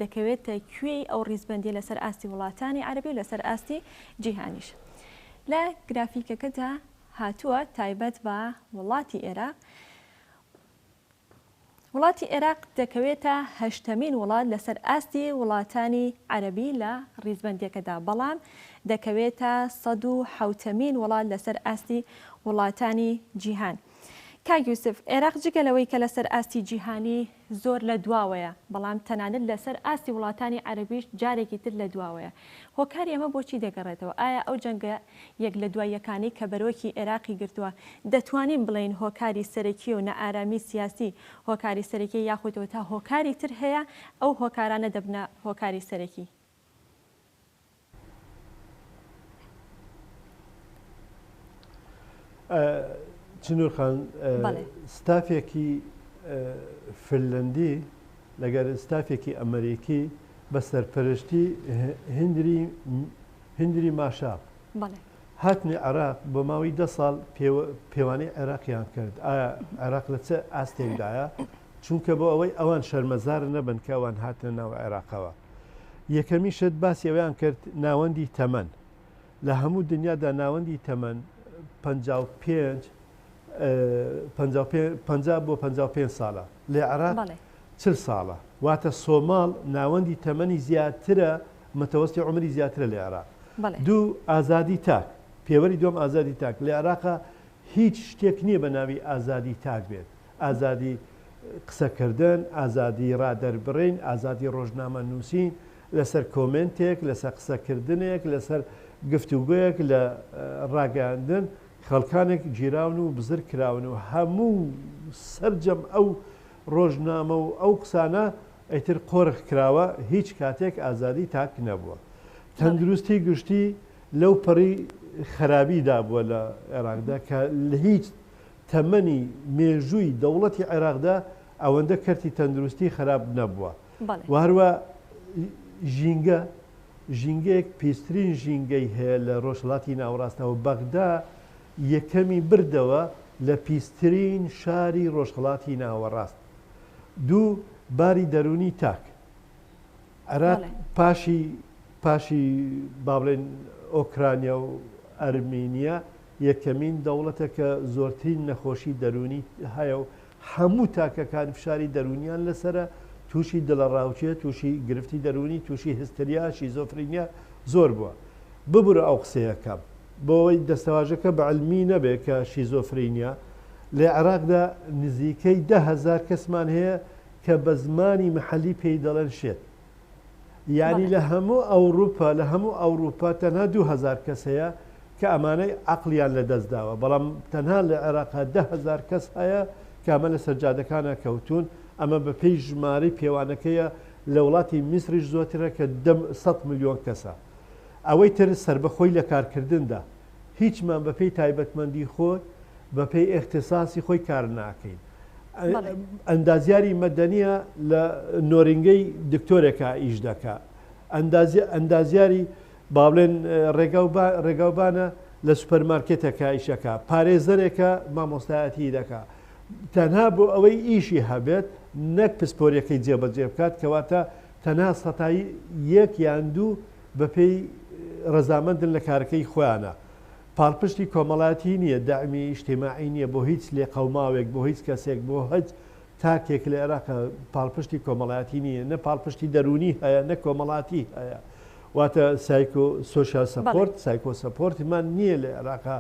دەکەوێتە کوێی ئەو ڕیزبەندیە لەسەر ئاستی وڵاتانی عەرەبی و لەسەر ئاستی جیهانیش. لە گرافیکەکەدا هاتووە تایبەت بە وڵاتی ئێراق، وڵاتی ئێراق دەکەوێتە هەشتەمین وڵات لەسەر ئاستی وڵاتانی عەرەبی لە ڕیزبەندیەکەدا، بەڵام دەکەوێتە 107مین وڵات لەسەر ئاستی وڵاتانی جیهان. کاک یوسف، ئێراق جگە لەوەی کە لەسەر ئاستی جیهانی زۆر لە دواوەیە، بەڵام تەنانەت لەسەر ئاستی وڵاتانی عەرەبیش جارێکی تر لە دواوەیە. هۆکاری ئەمە بۆچی دەگەڕێتەوە؟ ئایا ئەو جەنگە یەک لە دوای یەکانەی کە بەرۆکی ئێراقی گرتووە، دەتوانین بڵێین هۆکاری سەرەکییە و نائارامی سیاسی هۆکاری سەرەکییە یاخود ئەوەتا هۆکاری تر هەیە ئەو هۆکارانە دەبنە هۆکاری سەرەکی؟ چنور خان ستافێکی فنلندی لەگەر ستافێکی ئەمریکی بە سەرپەرشتی هندری هندری ماشاپ هاتنی عێراق بۆ ماوەی دە ساڵ پێوانەی عێراقیان کرد ئایا عێراق لە چ ئاستێکدایە چونکە بۆ ئەوەی ئەوان شەرمەزار نەبن کە ئەوان هاتنە ناو عێراقەوە یەکەمین شت باسی ئەوەیان کرد ناوەندی تەمەن لە هەموو دنیادا ناوەندی تەمەن 55 50 بۆ 55 ساڵە لە عێراق 40 ساڵە واتە سۆماڵ ناوەندی تەمەنی زیاترە متەوەستی عمری زیاترە لە عێراق دوو ئازادی تاک پێوەری دوم ئازادی تاک لە عێراقا هیچ شتێک نییە بە ناوی ئازادی تاک بێت ئازادی قسەکردن، ئازادی ڕادەربڕین، ئازادی ڕۆژنامە نووسین لەسەر کۆمێنتێک، لەسەر قسەکردنێک، لەسەر گفتوگۆیەک لە ڕاگەیاندن، خەڵکانێک گیراون و بزر کراون و هەموو سەرجەم ئەو ڕۆژنامە و ئەو قسانە ئیتر قۆرخ کراوە، هیچ کاتێک ئازادی تاک نەبووە. تەندروستی گشتی لەو پەڕی خەرابیدا بووە لە عێراقدا کە هیچ تەمەنی مێژووی دەوڵەتی عێراقدا ئەوەندە کەرتی تەندروستی خراپ نەبووە و هەروا ژینگە ژینگەیەک پیسترین ژینگەی هەیە لە ڕۆژهەڵاتی ناوەڕاستەوە بەغدا یەکەمی بردەوە لە پیسترین شاری ڕۆژهەڵاتی ناوەڕاست دوو باری دەروونی تاک عێراق پاشی پاشی با بڵێن ئۆکرانیا و ئەرمینیا یەکەمین دەوڵەتە کە زۆرترین نەخۆشی دەروونی هەیە و هەموو تاکەکان فشاری دەروونیان لەسەرە، تووشی دڵەڕاوکێ، تووشی گرفتی دەروونی، تووشی هستریا، شیزۆفرینیا زۆر بووە. ببورە ئەو قسەیە کەم بۆ ئەوەی دەستەواژەکە بە علمی نەبێ کە شیزۆفرینیا لە عێراقدا نزیکەی 10,000 کەسمان هەیە کە بە زمانی محەلی پێی دەڵێن شێت. یانی لە هەموو ئەوروپا لە هەموو ئەوروپا تەنها 2000 کەس هەیە کە ئەمانەی عەقڵیان لە دەست داوە بەڵام تەنها لە عێراقا 10,000 کەس هەیە کە ئەمە لەسەر جادەکانە کەوتوون ئەمە بە پێی ژمارەی پێوانەکەیە لە وڵاتی میسریش زۆرترە کە 100 ملیۆن کەسە ئەوەی تر سەربەخۆی لە کارکردندا هیچمان بە پێی تایبەتمەندی خۆی بە پێی ئیختیساسی خۆی کار ناکەین ئەندازیاری مەدەنیە لە نۆرینگەی دکتۆرێکا ئیش دەکا ئەندازیاری با بڵێن ڕێگاوبانە لە سوپەرمارکێتێکا ئیشەکە پارێزەرێکە مامۆستایەتی دەکا تەنها بۆ ئەوەی ئیشی هەبێت نەک پسپۆریەکەی جێبەجێ بکات کەواتە تەنها سەتایی یەک یان دوو بەپێی ڕەزامەندن لە کارەکەی خۆیانە پاڵپشتی کۆمەڵایەتی نییە، دەعمی ئیجتیماعی نییە بۆ هیچ لێقەوماوێک، بۆ هیچ کەسێک، بۆ هەچ تاکێک لە عێراق پاڵپشتی کۆمەڵایەتی نییە، نە پاڵپشتی دەروونی هەیە، نە کۆمەڵاتی هەیە. واتە psycho social support، psycho support مان نییە لە عێراقا.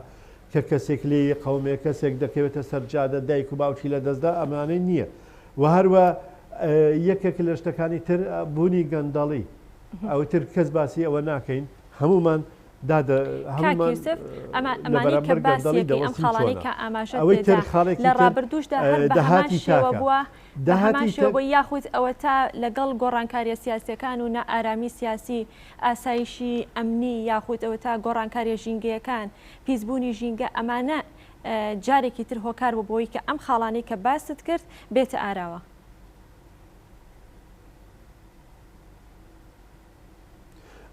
کە کەسێک لێی قەومێ، کەسێک دەکەوێتە سەر جادە دایک و باوکی لە دەستدا ئەمانەی نییە و هەروە یەکێک لە شتەکانی تر بوونی گەندەڵی ئەوی تر کەس باسی ئەوە ناکەین هەمومان دادە کاک هەمومان یوسف ئەمە لە ئەمانەی کە بەرامبەر باس گەندەڵی یەکەی ئەم دەوەستین خاڵانەی چۆنە کە ئاماژەت ئەوەی پێدا تر خاڵێکی لە تر ڕابردووشدا هەر بە هەمان داهاتی شێوە تاکە بووە بە هەمان داهاتی شێوە تە بووە یاخود ئەوەتا لەگەڵ گۆڕانکاریە سیاسیەکان و نائارامی سیاسی ئاسایشی ئەمنی یاخود ئەوەتا گۆڕانکاریە ژینگەیەکان پیسبوونی ژینگە ئەمانە جارێکی تر هۆکار بوو بۆی کە ئەم خاڵانەی کە باست کرد بێتە ئاراوە.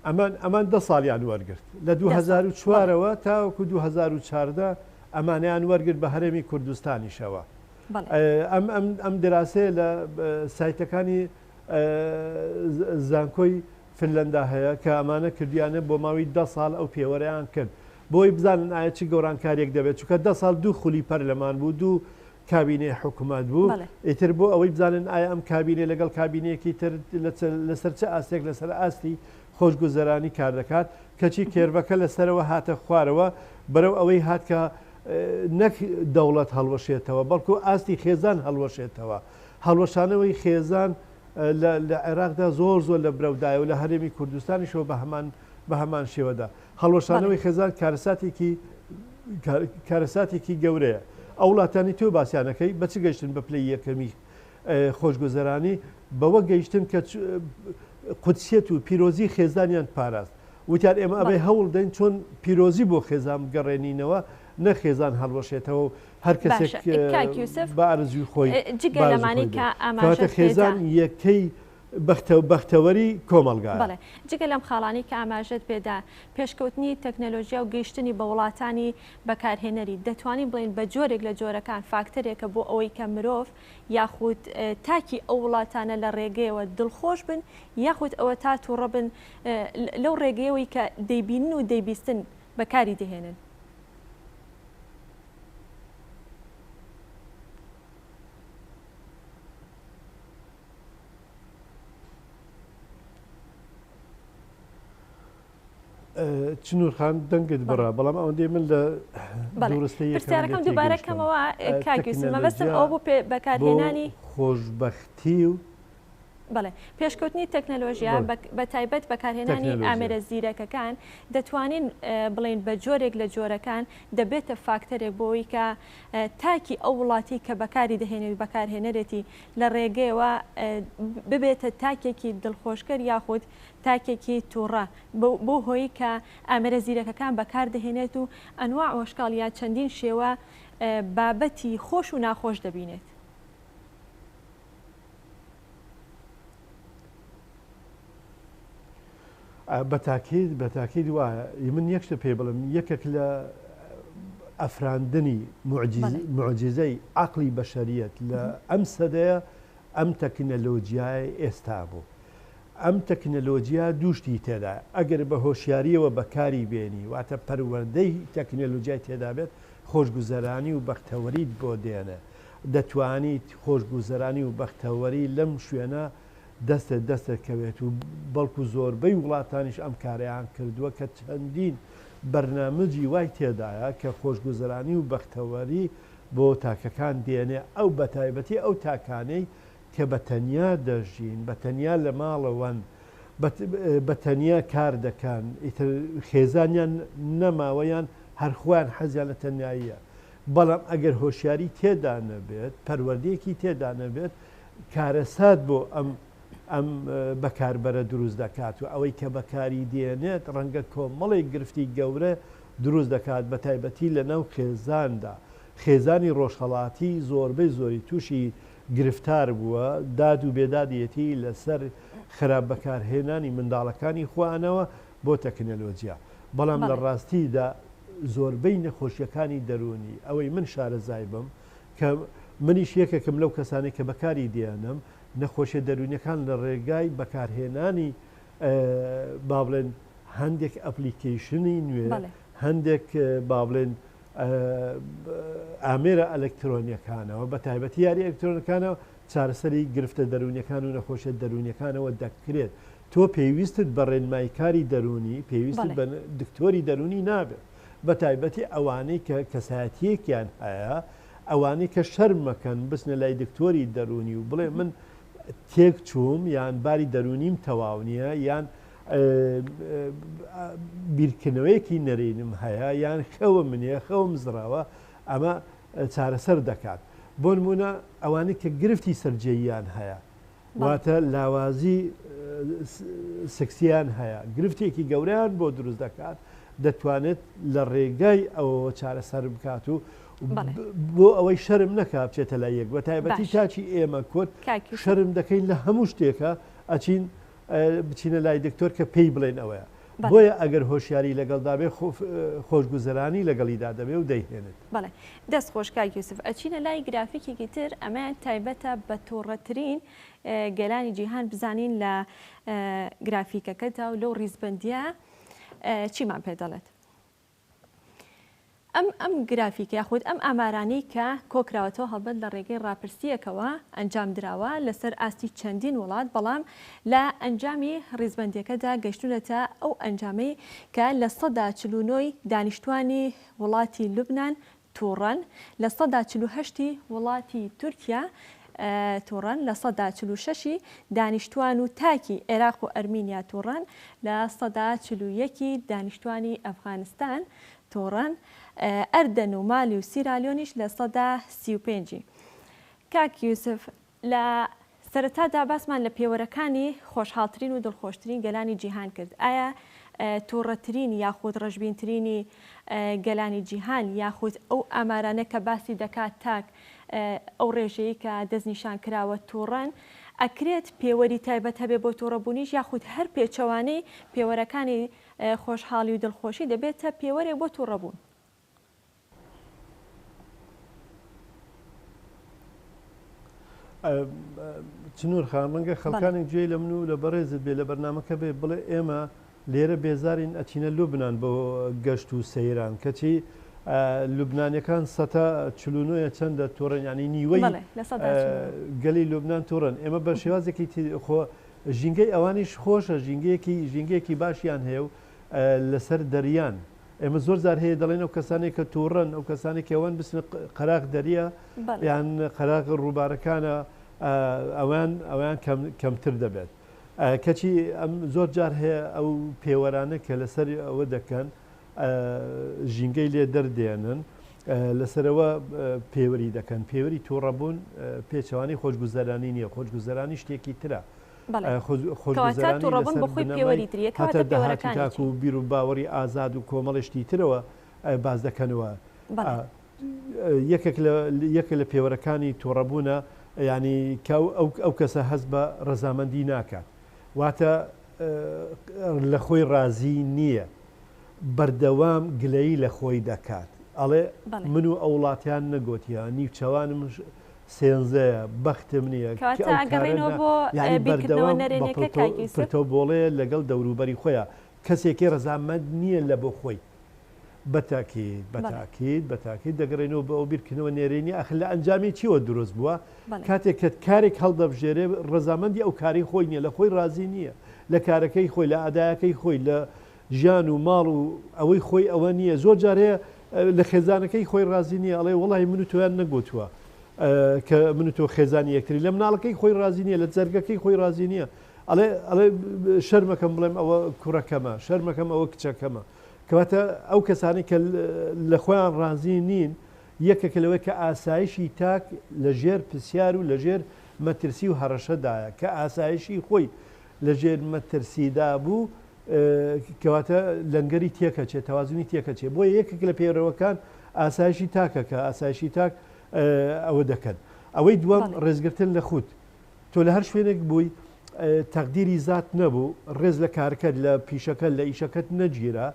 ئەمان ئەمان دە ساڵیان وەرگرت لە 2004ەوە تاوەکو 2014 ئەمانیان وەرگرت بە هەرێمی کوردستانیشەوە ئەم ئەم ئەم دراسەیە لە سایتەکانی زانکۆی فنلەندا هەیە کە ئەمانە کردیانە بۆ ماوەی دە ساڵ ئەو پێوەرەیان کرد بۆی بزانن ئایا چ گۆڕانکاریەک دەبێت چونکە دە ساڵ دوو خولی پەرلەمان بوو دوو کابینەی حکومەت بوو ئیتر بۆ ئەوەی بزانن ئایا ئەم کابینەی لەگەڵ کابینەیەکی تر لەسەر چ ئاستێک لەسەر ئاستی خۆشگوزەرانی کار دەکات کەچی curve ەکە لەسەرەوە هاتە خوارەوە بەرەو ئەوەی هات کە نەک دەوڵەت هەڵوەشێتەوە بەڵکو ئاستی خێزان هەڵوەشێتەوە هەڵوەشانەوەی خێزان لە عێراقدا زۆر زۆر لە برەودایە و لە هەرێمی کوردستانیشەوە بە هەمان بە هەمان شێوەدا هەڵوەشانەوەی خێزان کارەساتێکی کارەساتێکی گەورەیە. ئەو وڵاتانی تۆ باسیانەکەی بە چ گەیشتن بە پلەی یەکەمی خۆشگوزەرانی؟ بەوە گەیشتن کە قودسیەت و پیرۆزی خێزانیان پاراست. وتیان ئێمە ئەبێ هەوڵ دەین چۆن پیرۆزی بۆ خێزان بگەڕێنینەوە نەک خێزان هەڵوەشێتەوە و هەر کەسێک بە ئارەزووی خۆی جگە لەمانەی کە ئاماژەت خێزان یەکەی بەختەوەری کۆمەڵگایە. بەڵێ، جگە لەم خاڵانەی کە ئاماژەت پێدا، پێشکەوتنی تەکنەلۆژیا و گەیشتنی بە وڵاتانی بەکارهێنەری، دەتوانین بڵێین بە جۆرێک لە جۆرەکان فاکتەرێکە بۆ ئەوەی کە مرۆڤ یاخود تاکی ئەو وڵاتانە لە ڕێگەیەوە دڵخۆش بن یاخود ئەوەتا توڕە بن لەو ڕێگەیەوەی کە دەیبینن و دەیبیستن بەکاری دەهێنن. چنور خان دەنگت بڕا بەڵام ئەوەندەی من لە دوورستەی پرسیارەکەم دووبارە کەمەوە کاک یوسف مەبەستم ئەوە بوو پێ بەکارهێنانی خۆشبەختی و بەڵێ پێشکەوتنی تەکنەلۆژیا بە تایبەت بەکارهێنانی ئامێرە زیرەکەکان دەتوانین بڵێین بە جۆرێک لە جۆرەکان دەبێتە فاکتەرێک بۆی کە تاکی ئەو وڵاتی کە بەکاری دەهێنێت بەکارهێنەرێتی لە ڕێگەیەوە ببێتە تاکێکی دڵخۆشکەر یاخود تاکێکی توڕە بەو هۆی کە ئامێرە زیرەکەکان بەکار دەهێنێت و ئەنواع وەشکاڵ یا چەندین شێوە بابەتی خۆش و ناخۆش دەبینێت. بە تاکید بە تاکید وایە من یەک شتە پێ بڵێم یەکێک لە ئەفراندنی موعجیزەی عەقڵی بەشەریەت لە ئەم سەدەیە ئەم تەکنەلۆجیای ئێستا بوو ئەم تەکنەلۆجیا دوو شتی تێدایە ئەگەر بە هۆشیاریەوە بەکاری بێنی واتە پەروەردەی تەکنەلۆجیای تێدا بێت خۆشگوزەرانی و بەختەوەریت بۆ دێنێ دەتوانیت خۆشگوزەرانی و بەختەوەری لەم شوێنە دەستت دەستت کەوێت و بەڵکو زۆربەی وڵاتانیش ئەم کارەیان کردووە کە چەندین بەرنامجی وای تێدایە کە خۆشگوزەرانی و بەختەوەری بۆ تاکەکان دێنێ ئەو بەتایبەتی ئەو تاکانەی کە بە تەنیا دەژین بە تەنیا لە ماڵەوەن بە تەنیا کار دەکەن ئیتر خێزانیان نەماوە یان هەر خۆیان حەزیان لە تەنیاییە بەڵام ئەگەر هۆشیاری تێدا نەبێت پەروەردەیەکی تێدا نەبێت کارەسات بۆ ئەم ئەم بەکاربەرە دروست دەکات و ئەوەی کە بەکاری دێنێت ڕەنگە کۆمەڵێک گرفتی گەورە دروست دەکات بە تایبەتی لە ناو خێزاندا خێزانی ڕۆژهەڵاتی زۆربەی زۆری تووشی گرفتار بووە داد و بێدادیەتی لەسەر خراپ بەکارهێنانی منداڵەکانی خۆیانەوە بۆ تەکنەلۆجیا بەڵام لە ڕاستیدا زۆربەی نەخۆشیەکانی دەروونی ئەوەی من شارەزای بم کە منیش یەکێکم لەو کەسانەی کە بەکاری دێنم، نەخۆشیە دەروونیەکان لە ڕێگای بەکارهێنانی با بڵێن هەندێک application ی نوێ، هەندێک با بڵێن ئامێرە ئەلکترۆنیەکانەوە بە تایبەتی یاری ئەلکترۆنەکانەوە چارەسەری گرفتە دەروونیەکان و نەخۆشیە دەروونیەکانەوە دەکرێت. تۆ پێویستت بە ڕێنماییکاری دەروونی، پێویستت بە دکتۆری دەروونی نابێت. بە تایبەتی ئەوانەی کە کەسایەتیەکیان هەیە ئەوانەی کە شەرمەکەن بچنە لای دکتۆری دەروونی و بڵێ من تێک چووم یان باری دەروونیم تەواو نییە یان بیرکردنەوەیەکی نەرێنیم هەیە یان خەوم نییە خەوم زڕاوە ئەمە چارەسەر دەکات بۆ نمونە ئەوانەی کە گرفتی سەرجێییان هەیە واتە لاوازی سکسیان هەیە گرفتێکی گەورەیان بۆ دروست دەکات دەتوانێت لە ڕێگای ئەوەوە چارەسەر بکات و بۆ ئەوەی شەرم نەکا بچێتە لای یەک بە تایبەتی تاکی ئێمە کورد شەرم دەکەین لە هەموو شتێکە ئەچین بچینە لای دکتۆر کە پێی بڵێن ئەوەیە بۆیە ئەگەر هۆشیاری لەگەڵدا بێ خۆشگوزەرانی لەگەڵیدا دەبێ و دەیهێنێت. بەڵێ دەست خۆش کاک یوسف ئەچینە لای گرافیکێکی تر ئەمەیان تایبەتە بە توڕەترین گەلانی جیهان بزانین لە گرافیکەکەدا و لەو ڕیزبەندیە چیمان پێ دەڵێت. ئەم ئەم گرافیکە یاخود ئەم ئامارانەی کە کۆکراوەتەوە هەڵبەت لە ڕێگەی ڕاپرسییەکەوە ئەنجام دراوە لەسەر ئاستی چەندین وڵات بەڵام لە ئەنجامی ڕیزبەندیەکەدا گەشتونەتە ئەو ئەنجامەی کە 49% ی دانیشتوانی وڵاتی لوبنان توڕەن، 48% ی وڵاتی تورکیا توڕەن، 46% ی دانیشتوان و تاکی عێراق و ئەرمینیا توڕەن، 41% ی دانیشتوانی ئەفغانستان توڕەن، ئەردەن و مالی و سیرالیۆنیش 35% ی. کاک یوسف لە سەرەتادا باسمان لە پێوەرەکانی خۆشحاڵترین و دڵخۆشترین گەلانی جیهان کرد، ئایا توڕەترین یاخود ڕەشبینترینی گەلانی جیهان یاخود ئەو ئامارانە کە باسی دەکات تاک ئەو ڕێژەیەی کە دەستنیشان کراوە توڕەن، ئەکرێت پێوەری تایبەت هەبێ بۆ توڕەبوونیش یاخود هەر پێچەوانەی پێوەرەکانی خۆشحاڵی و دڵخۆشی دەبێتە پێوەرێک بۆ توڕەبوون؟ چنور خان ڕەنگە خەڵکانێک گوێی لە من و لە بەڕێزت بێ لە بەرنامەکە بێ بڵێ ئێمە لێرە بێزارین ئەچینە لوبناان بۆ گەشت و سەیران کەچی لوبنانەکان سەتا چلونۆیە چەندە توڕەن ینی نیوەی گەلی لوبناان توڕەن ئێمە بە شێوازێکی خۆ ژینگەی ئەوانیش خۆشە ژینگەیەکی ژینگەیەکی باشیان هەیە و لەسەر دەریان ئێمە زۆر جار هەیە دەڵێن ئەو کەسانەی کە تووڕەن ئەو کەسانەی کە ئەوان بچنە قەراغ دەریا یان قەراغ ڕووبارەکانە ئەوان ئەویان کەمتر دەبێت کەچی ئەم زۆر جار هەیە ئەو پێوەرانە کە لەسەر ئەوە دەکەن ژینگەی لێ دەردێنن لەسەرەوە پێوەری دەکەن پێوەری تووڕەبوون پێچەوانی خۆشگوزەرانی نییە خۆشگوزەرانی شتێکی ترە کەواتە توڕەبوون بۆ خۆی پێوەری تریە، کەواتە پێوەرەکانی چین؟ و بیر و باوەڕی ئازاد و کۆمەڵی شتی ترەوە باس دەکەنەوە. یەکێک لە یەکێک لە پێوەرەکانی توڕەبوونە یانی کە ئەو کەسە هەست بە ڕەزامەندی ناکات واتە لە خۆی ڕازی نییە بەردەوام گلەیی لە خۆی دەکات ئەڵێ من و ئەو وڵاتیان نەگۆتیە نیوچەوانم سێنزەیە بەختم نییە کە ئەو کارە نا یانی بەردەوام بە پرتە و بۆڵەیە لەگەڵ دەوروبەری خۆیا کەسێکی ڕەزامەند نییە لە بۆ خۆی بەتاکید بەتاکید بەتاکید دەگەڕێنەوە بۆ ئەو بیرکردنەوە نێرێنی ئاخر لە ئەنجامی چیەوە دروست بووە کاتێک کە کارێک هەڵدەبژێرێ ڕەزامەندی ئەو کاری خۆی نییە لە خۆی ڕازی نییە لە کارەکەی خۆی لە ئەدایەکەی خۆی لە ژیان و ماڵ و ئەوەی خۆی ئەوە نییە زۆر جار هەیە لە خێزانەکەی خۆی ڕازی نییە ئەڵێ وەڵی من و تۆیان نەگوتووە کە من و تۆ خێزانی یەکتری لە مناڵەکەی خۆی ڕازی نییە لە جەرگەکەی خۆی ڕازی نییە ئەڵێ ئەڵێ شەرمەکەم بڵێم ئەوە کوڕەکەمە شەرمەکەم ئەوە کچەکەمە کەواتە ئەو کەسانی کە لە خۆیان ڕازی نین یەکێکە لەوەی کە ئاسایشی تاک لە ژێر پرسیار و لە ژێر مەترسی و هەڕەشەدایە کە ئاسایشی خۆی لە ژێر مەترسیدا بوو کەواتە لەنگەری تێکەچێت تەوازنی تێکەچێت بۆیە یەکێک لە پەیڕەوەکان ئاسایشی تاکە کە ئاسایشی تاک ئەوە دەکەن ئەوەی دووەم ڕێزگرتن لە خود تۆ لە هەر شوێنێک بووی تەقدیری زات نەبوو ڕێز لە کارکەت لە پیشەکە لە ئیشەکەت نەگیرا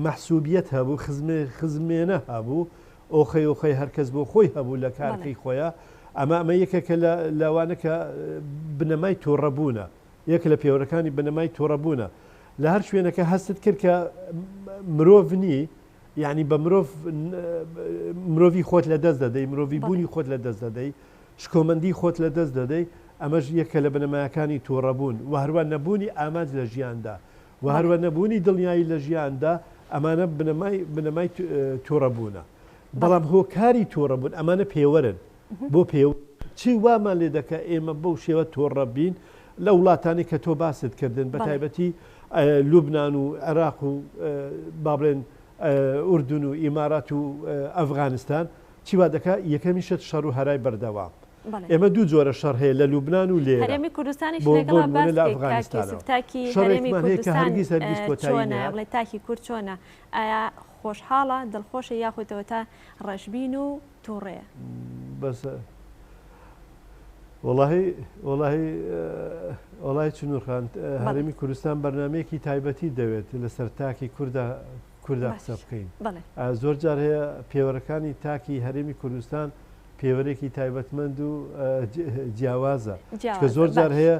مەحسوبیەت هەبوو خزمێ خزمێنە هەبوو ئۆخەی ئۆخەی هەرکەس بۆ خۆی هەبوو لە کارکەی خۆیان ئەمە ئەمە یەکێکە لە لەوانە کە بنەمای تووڕەبوونە یەک لە پێوەرەکانی بنەمای توڕەبوونە. لە هەر شوێنەکە هەستت کرد کە مرۆڤ نی، یعنی بە مرۆڤ مرۆڤی خۆت لە دەست دەدەی، مرۆڤی بوونی خۆت لە دەست دەدەی، شکۆمەندی خۆت لە دەست دەدەی، ئەمەش یەکە لە بنەمایەکانی توڕەبوون و هەروە نەبوونی ئامانج لە ژیاندا و هەروە نەبوونی دڵنیایی لە ژیاندا. ئەمانە بنەمای بنەمای توڕەبوونە بەڵام هۆکاری توڕەبوون ئەمانە پێوەرن بۆ پێ چی وامان لێ دەکا ئێمە بەو شێوە تۆڕە بین لە وڵاتانی کە تۆ باست کردن بە تایبەتی لوبناان و عێراق و با بڵێن ئوردون و ئیمارات و ئەفغانستان چی وا دەکا یەکەمی شت شەڕ و هەرای بەردەوام ئێمە دوو جۆرە شەڕ هەیە لە لوبناان و لێرە هەرێمی کوردستانیش لەگەڵا باس لە ئەفغانستانەوە تاکی هەرێمی کوردستان هەرگیز هەرگیز کۆتایی چۆنە بڵێ تاکی کورد چۆنە ئایا خۆشحاڵە دڵخۆشە یاخود تا ڕەشبین و توڕەیە؟ بەسە وەڵاهی وەڵاهی وەڵاهی چنور خان هەرێمی کوردستان بەرنمەیەکی تایبەتی دەوێت لەسەر تاکی کووردا کووردا قسە بکەین زۆر جار هەیە پێوەرەکانی تاکی هەرێمی کوردستان پێوەرێکی تایبەتمەند و جیاوازە کە زۆر جار هەیە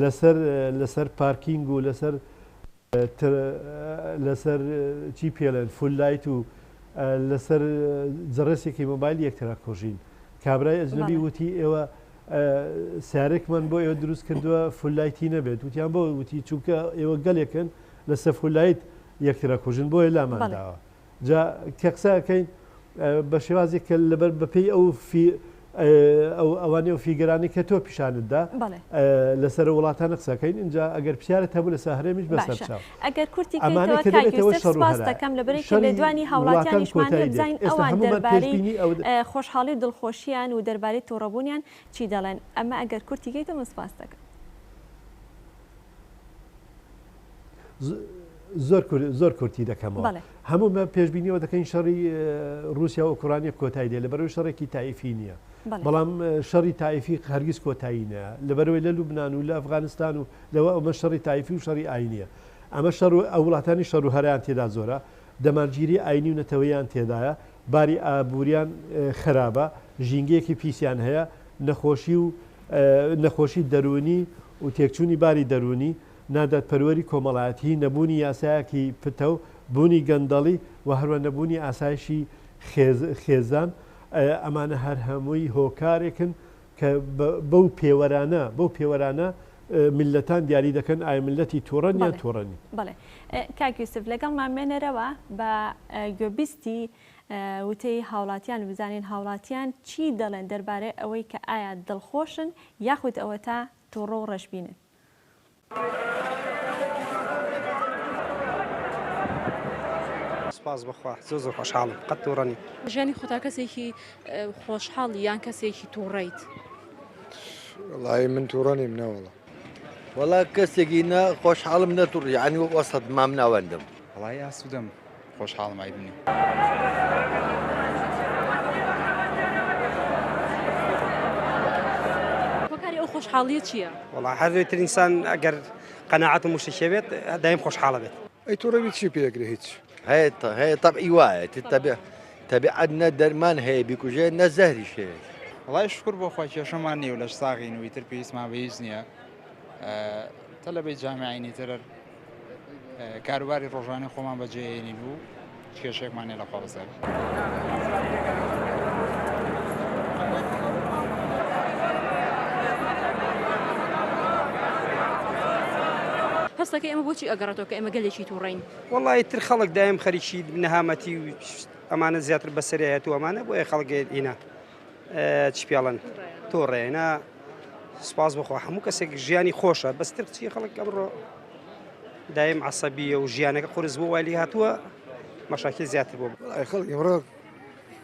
لەسەر لەسەر پارکینگ و لەسەر لەسەر چی پێڵێن full light و لەسەر جڕێسێکی مۆبایل یەکترا کوژین کابرای ئەجنبی وتی ئێوە سیارێکمان بۆ ئێوە دروست کردووە full light ی نەبێت وتیان بۆ وتی چونکە ئێوە گەلێکن لەسەر full light یەکترا کوژن بۆیە لامان داوە جا کە قسە ئەکەین بە شێوازێک کە لەبەر بەپێی ئەو فی ئەو ئەوانەی ئەو figure انەی کە تۆ پیشانت دا لەسەر وڵاتانە قسەکەین اینجا ئەگەر پرسیارت هەبوو لەسەر هەرێمیش بەسەر باشە چاو ئەگەر کورتی ئەمانەی کەیتەوە کە کاک دەبێتەوە یوسف شەڕ و سپاست هەرایە دەکەم لەبەرەی کە شەڕی لێدوانی وڵاتان هاوڵاتیانیشمان هەیە کۆتایی دێت بزانین ئێستا ئەوان هەموومان دەربارەی پێشبینی ئەو خۆشحاڵی و دڵخۆشیان و دەربارەی توڕەبوونیان چی دەڵێن ئەمە ئەگەر کورتی کەیتەوە من سپاست دەکەم. زۆر زۆر کورتی دەکەمەوە هەموو پێشبینیەوە دەکەین شەڕی رووسیا و ئۆکرانیا کۆتایی دێ لەبەرەوەی شەڕێکی تایفی نییە بەڵام شەڕی تایفی هەرگیز کۆتایی نە لەبەرەوەی لە لوبناان و لە ئەفغانستان و لەوە ئەمە شەڕی تایفی و شەڕی ئاینیە ئەمە شەڕ و ئەو وڵاتانی شەڕ و هەریان تێدا زۆرە دەمارگیری ئاینی و نەتەوەیان تێدایە باری ئابووریان خراپە ژینگەیەکی پیسیان هەیە نەخۆشی و نەخۆشی دەروونی و تێکچوونی باری دەروونی، نادادپەروەری کۆمەڵایەتی، نەبوونی یاسایەکی پتەو، بوونی گەندەڵی و هەروە نەبوونی ئاسایشی خێزان، ئەمانە هەر هەمووی هۆکارێکن کە بەو پێوەرانە بەو پێوەرانە میللەتان دیاری دەکەن ئایا میللەتی تووڕەن یان تووڕە نین. بەڵێ کاک یوسف لەگەڵمان مێنەرەوە بە گوێبیستی وتەی هاوڵاتیان و بزانین هاوڵاتیان چی دەڵێن دەربارەی ئەوەی کە ئایا دڵخۆشن یاخود ئەوەتا توڕە و ڕەشبینن. سوپاس بۆ خوا زۆر زۆر خۆشحاڵم قەت توڕە نیم. ژیانی خۆتا کەسێکی خۆشحاڵی یان کەسێکی توڕەیت؟ وەڵایی من توڕە نیم نەوەڵا. وەڵا کەسێکی نە خۆشحاڵم نە توڕ یانی وەسەت مام ناوەندم. وەڵایی ئاسوودەم خۆشحاڵم عەیب نیە. هۆکاری ئەو خۆشحاڵیە چیە؟ وەڵا هەر تر ئینسان ئەگەر قەناعەت و مشتێکی بێت دایم خۆشحاڵە بێت. ئەی توڕەبی چی پێ ئەکرێ هیچ. هەیە هەیە تەبعی وایە تەبیعەت نە دەرمان هەیە بیکوژێ نە زەهریش هەیە. وەڵای شوکر بۆ خوا کێشەمان نیە و لەش ساغین و ئیتر پێویستمان بە هیچ نییە تەلەبەی جامیعین ئیتر کاروباری ڕۆژانەی خۆمان بەجێهێنین و کێشێکمان نیە لە خوا بەزیاد. هەستەکەی ئەمە بۆچی ئەگەڕێتەوە کە ئێمە گەلێکی تووڕەین؟ وەڵا ئیتر خەڵک دایم خەریکی نەهامەتی و ئەمانە زیاتر بەسەرەیەت و ئەمانە بۆیە خەڵک هینا چی پێڵن تۆڕەیە نا سپاس بخوا هەموو کەسێک ژیانی خۆشە بەستر چی خەڵک ئەمڕۆ دایم عەسەبیە و ژیانەکە قورس بوو وای لێ هاتووە مەشاکیل زیاتر بوو. وەڵای خەڵک ئیمڕۆ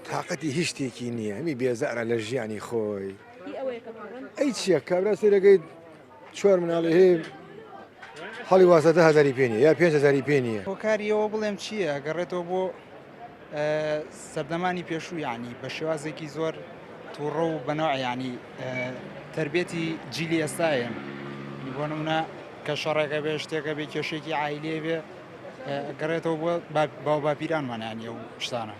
تاقەتی هیچ شتێکی نییە هەمی بێزارە لە ژیانی خۆی. هی ئەوەیە کە توڕەن؟ ئەی چییە کابرا سەیرەکەی چوار مناڵی هەیە هەڵی واسە دە هەزاری پێ نییە یا پێنج هەزاری پێ نییە. هۆکاری ئەوە بڵێم چییە گەڕێتەوە بۆ سەردەمانی پێشوو یانی بە شێوازێکی زۆر تووڕە و بەنەوع یانی تربێتی جیلی ئێستاین بۆ نمونە کە شەڕێکە بێ شتێکە بێ کێشێکی عیلێ بێ گەڕێتەوە بۆ باو باپیرانمانیانی ئەو شتانە.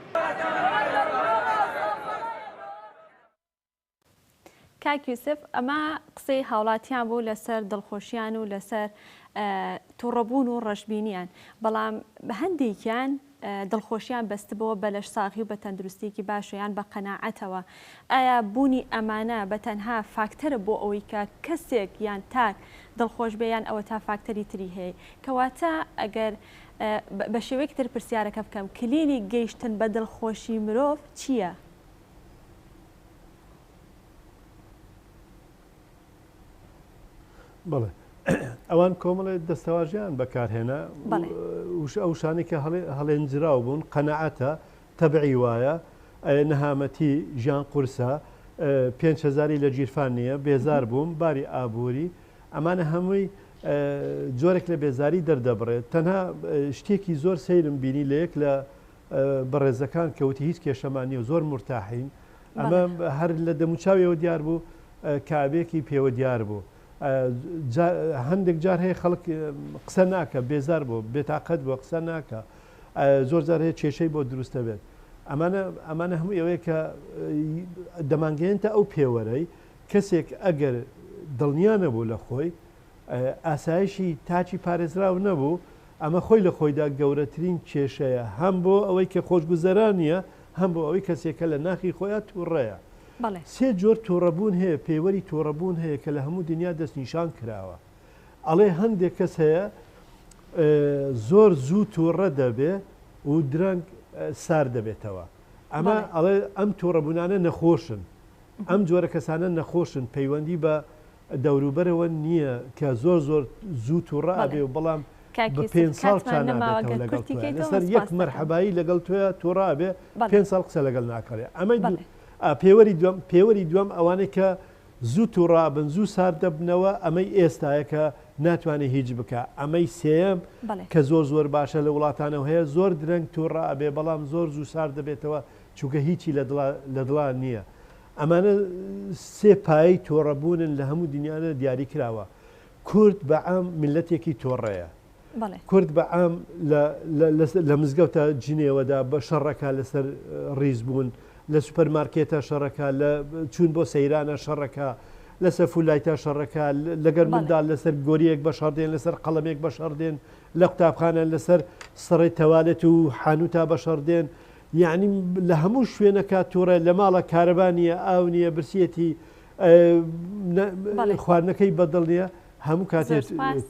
کاک یوسف ئەمە قسەی هاوڵاتیان بوو لەسەر دڵخۆشیان و لەسەر توڕەبوون و ڕەشبینیان بەڵام هەندێکیان دڵخۆشیان بەستبەوە بە لەشساغی و بە تەندروستیەکی باش و یان بە قەناعەتەوە ئایا بوونی ئەمانە بە تەنها فاکتەرە بۆ ئەوەی کە کەسێک یان تاک دڵخۆش بێ یان ئەوەتا فاکتەری تری هەیە کەواتە ئەگەر بە شێوەیەکی تر پرسیارەکە بکەم، کلیلی گەیشتن بە دڵخۆشی مرۆڤ چییە؟ بەڵێ ئەوان کۆمەڵێ دەستەواژەیان بەکارهێنا ئەو شانەی کە هەڵێنجراو بوون قەنەعەتە تەبعی وایە نەهامەتی ژیان قورسە پێنج هەزاری لە گیرفان نییە بێزار بووم باری ئابووری ئەمانە هەمووی جۆرێک لە بێزاری دەردەبڕێت تەنها شتێکی زۆر سەیرم بینی لە یەک لە بەڕێزەکان کە وتی هیچ کێشەمان نییە و زۆر مورتاحین ئەمە هەر لە دەموچاویەوە دیار بوو کابێکی پێوە دیار بوو هەندێک جار هەیە خەڵک قسە ناکە بێزار بۆ بێتاقەت بۆ قسە ناکە زۆر جار هەیە کێشەی بۆ دروستە بێت ئەمانە ئەمانە هەموو ئەوەیە کە دەمانگەیەنتە ئەو پێوەرەی کەسێک ئەگەر دڵنیا نەبوو لە خۆی ئاسایشی تاکی پارێزراو نەبوو، ئەمە خۆی لە خۆیدا گەورەترین کێشەیە هەم بۆ ئەوەی کە خۆشگوزەران نییە، هەم بۆ ئەوەی کەسێکە لە ناخی خۆیا تووڕەیە. سێ جۆر تووڕەبوون هەیە، پێوەری تووڕەبوون هەیە کە لە هەموو دنیا دەستنیشان کراوە. ئەڵێ هەندێک کەس هەیە زۆر زوو تووڕە دەبێ و درەنگ سارد دەبێتەوە. ئەمە ئەڵێ ئەم تووڕەبوونانە نەخۆشن. ئەم جۆرە کەسانە نەخۆشن، پەیوەندی بە دەوروبەرەوە نییە کە زۆر زۆر زوو توڕە ئەبێ و بەڵام بە پێنج ساڵ چا نابێتەوە لەگەڵ تۆیا لەسەر یەک مەرحەبایی لەگەڵ تۆیا توڕە ئەبێ پێنج ساڵ قسە لەگەڵ ناکەێ ئەمەی پێوەری دووەم پێوەری دووەم ئەوانەی کە زوو توڕە ئەبن زوو سارد دەبنەوە ئەمەی ئێستایە کە ناتوانێت هیچ بکە ئەمەی سێیەم کە زۆر زۆر باشە لە وڵاتانەوە هەیە زۆر درەنگ توڕە ئەبێ بەڵام زۆر زوو سارد دەبێتەوە چونکە هیچی لە دڵا لە دڵا نییە. ئەمانە سێ پایەی تۆڕەبوونن لە هەموو دنیادا دیاری کراوە. کورد بە عام میللەتێکی تۆڕەیە. کورد بە عام لە لە مزگەوتە جنێوەدا بە شەڕەکا لەسەر ڕیز بوون، لە سوپەر مارکێتە شەڕەکا، لە چوون بۆ سەیرانە شەڕەکا، لەسەر فولایتا شەڕەکا، لەگەر منداڵ لەسەر گۆریەک بە شەڕ دێن، لەسەر قەڵەمێک بە شەڕ دێن، لە قوتابخانە لەسەر سڕەی تەوالێت و حانووتا بە شەڕ دێن. یەعنی لە هەموو شوێنەکا توڕە لە ماڵە کارەبا نییە ئاو نییە برسیەتی خواردنەکەی بەدڵ نییە هەموو کاتێ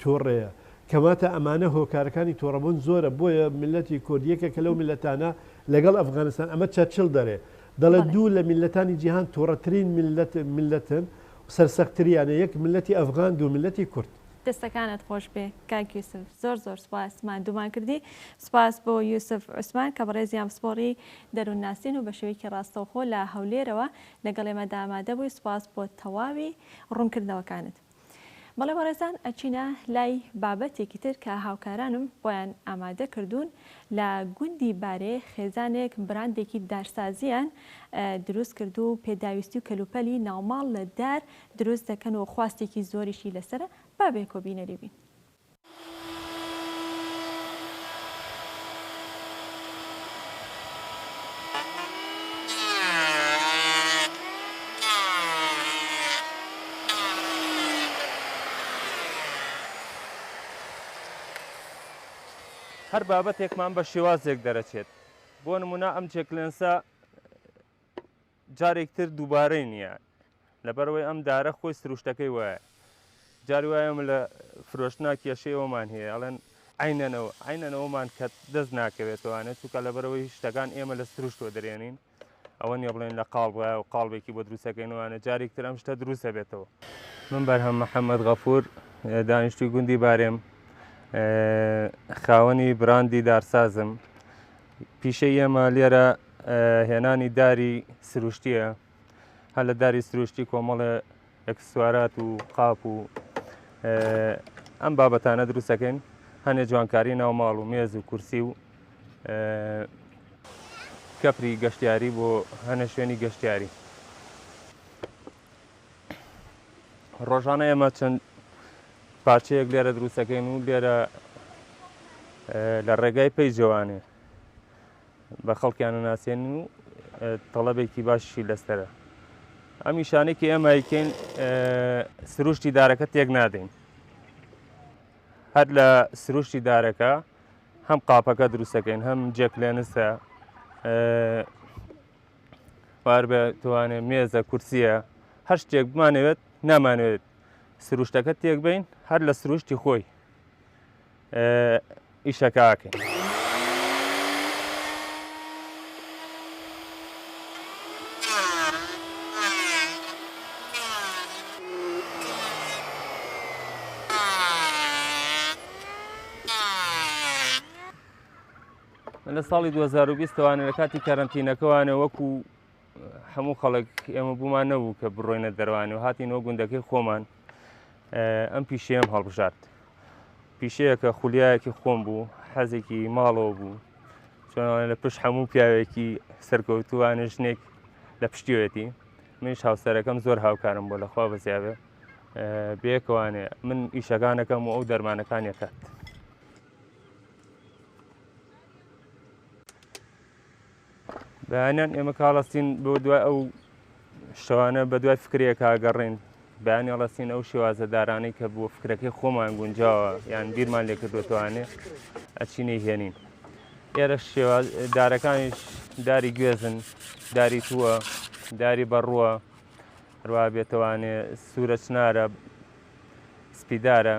توڕەیە کەواتە ئەمانە هۆکارەکانی تۆڕەبوون زۆرە بۆیە میلەتی کورد یەکێکە لەو میلەتانە لەگەڵ ئەفغانستان ئەمە چەرچڵ دەرێ دەڵێ دوو لە میلەتانی جیهان توڕەترین میلەت میلەتن سەرسەختریانە یەک میلەتی ئەفغان دوو میلەتی کورد. دەستەکانت خۆش بێ کاک یوسف زۆر زۆر سوپاس ماندوومان کردی سوپاس بۆ یوسف عوسمان کە بەڕێزیان پسپۆڕی دەروونناسین و بە شێوەیەکی ڕاستەوخۆ لە هەولێرەوە لەگەڵ ئێمەدا ئامادە بووی سوپاس بۆ تەواوی ڕوونکردنەوەکانت. بەڵێ بەڕێزان ئەچینە لای بابەتێکی تر کە هاوکارانم بۆیان ئامادە کردوون لە گوندی بارێ خێزانێک براندێکی دارسازیان دروست کرد و پێداویستی و کەلوپەلی ناوماڵ لە دار دروست دەکەن و خواستێکی زۆریشی لەسەرە، با بێکۆ بینەری بین. هەر بابەتێکمان بە شێوازێک دەرەچێت بۆ نمونە ئەم چێکلێنسە جارێک تر دووبارەی نییە لەبەرئەوەی ئەم دارە خۆی سروشتەکەی وایە جاری وایە ئێمە لە فرۆشتنا کێشەی ئەوەمان هەیە ئەڵێن عینەنەوە عینەنەوەمان کە دەست ناکەوێتەوانێت چونکە لەبەرئەوەی شتەکان ئێمە لە سروشتەوە دەرێنین ئەوە نییە بڵێن لە قاڵ وایە و قاڵبێکی بۆ دروستەکەینەوانە جارێک تر ئەم شتە دروستە بێتەوە. من بەرهەم محەممەد غەفور دانیشتوی گوندی بارێم خاوەنی براندی دارسازم پیشەی ئێمە لێرە هێنانی داری سروشتیە هەر لە داری سروشتی کۆمەڵێ ئەکسسوارات و قاپ و ئەم بابەتانە دروستەکەین هەنێ جوانکاری ناو ماڵ و مێز و کورسی و کەپری گەشتیاری بۆ هەنە شوێنی گەشتیاری ڕۆژانە ئێمە چەند پارچەیەک لێرە دروستەکەین و لێرە لە ڕێگای پەیجەوانێ بە خەڵکیان ناسێنن و تەڵەبێکی باشیشی لەسەرە. ئەم ئیشانەی کە ئێمە ئەیکەین سروشتی دارەکە تێک نادەین. هەر لە سروشتی دارەکە هەم قاپەکە دروستەکەین هەم جێکلێنسە وار بە توانێ مێزە کورسیە هەر شتێک بمانەوێت نامانەوێت سروشتەکە تێک بین هەر لە سروشتی خۆی. ئیشەکە ئەکەین. من لە ساڵی 2020 وانە لە کاتی کەرەنتینەکەوانە وەکو هەموو خەڵک ئێمە بوومان نەبوو کە بڕۆینە دەروانێ و هاتینەوە گوندەکەی خۆمان ئەم پیشەیەم هەڵبژارد پیشەیەکە خولیایەکی خۆم بوو حەزێکی ماڵەوە بوو چۆنوانە لە پشت هەموو پیاوێکی سەرکەوتووانە ژنێک لە پشتیوەتی منیش هاوسەرەکەم زۆر هاوکارم بۆ لەخوا بەزیاێ بێکوانێ من ئیشەکانەکەم و ئەو دەرمانەکانیەکات. بەیانیان ئێمە کاڵەستین بۆ دوای ئەو شەوانە بە دوای فکرەیەکا گەڕین بەیانی هەڵەستین ئەو شێوازە دارانەی کە بۆ فکرەکەی خۆمان گونجاوە یان بیرمان لێکردوتوانێ ئەچینەی هێنین ئێرە شێواز دارەکانیش داری گوێزن داری تووە داری بەڕووە هەروە بێتوانێ سوورە چنارە سپیدارە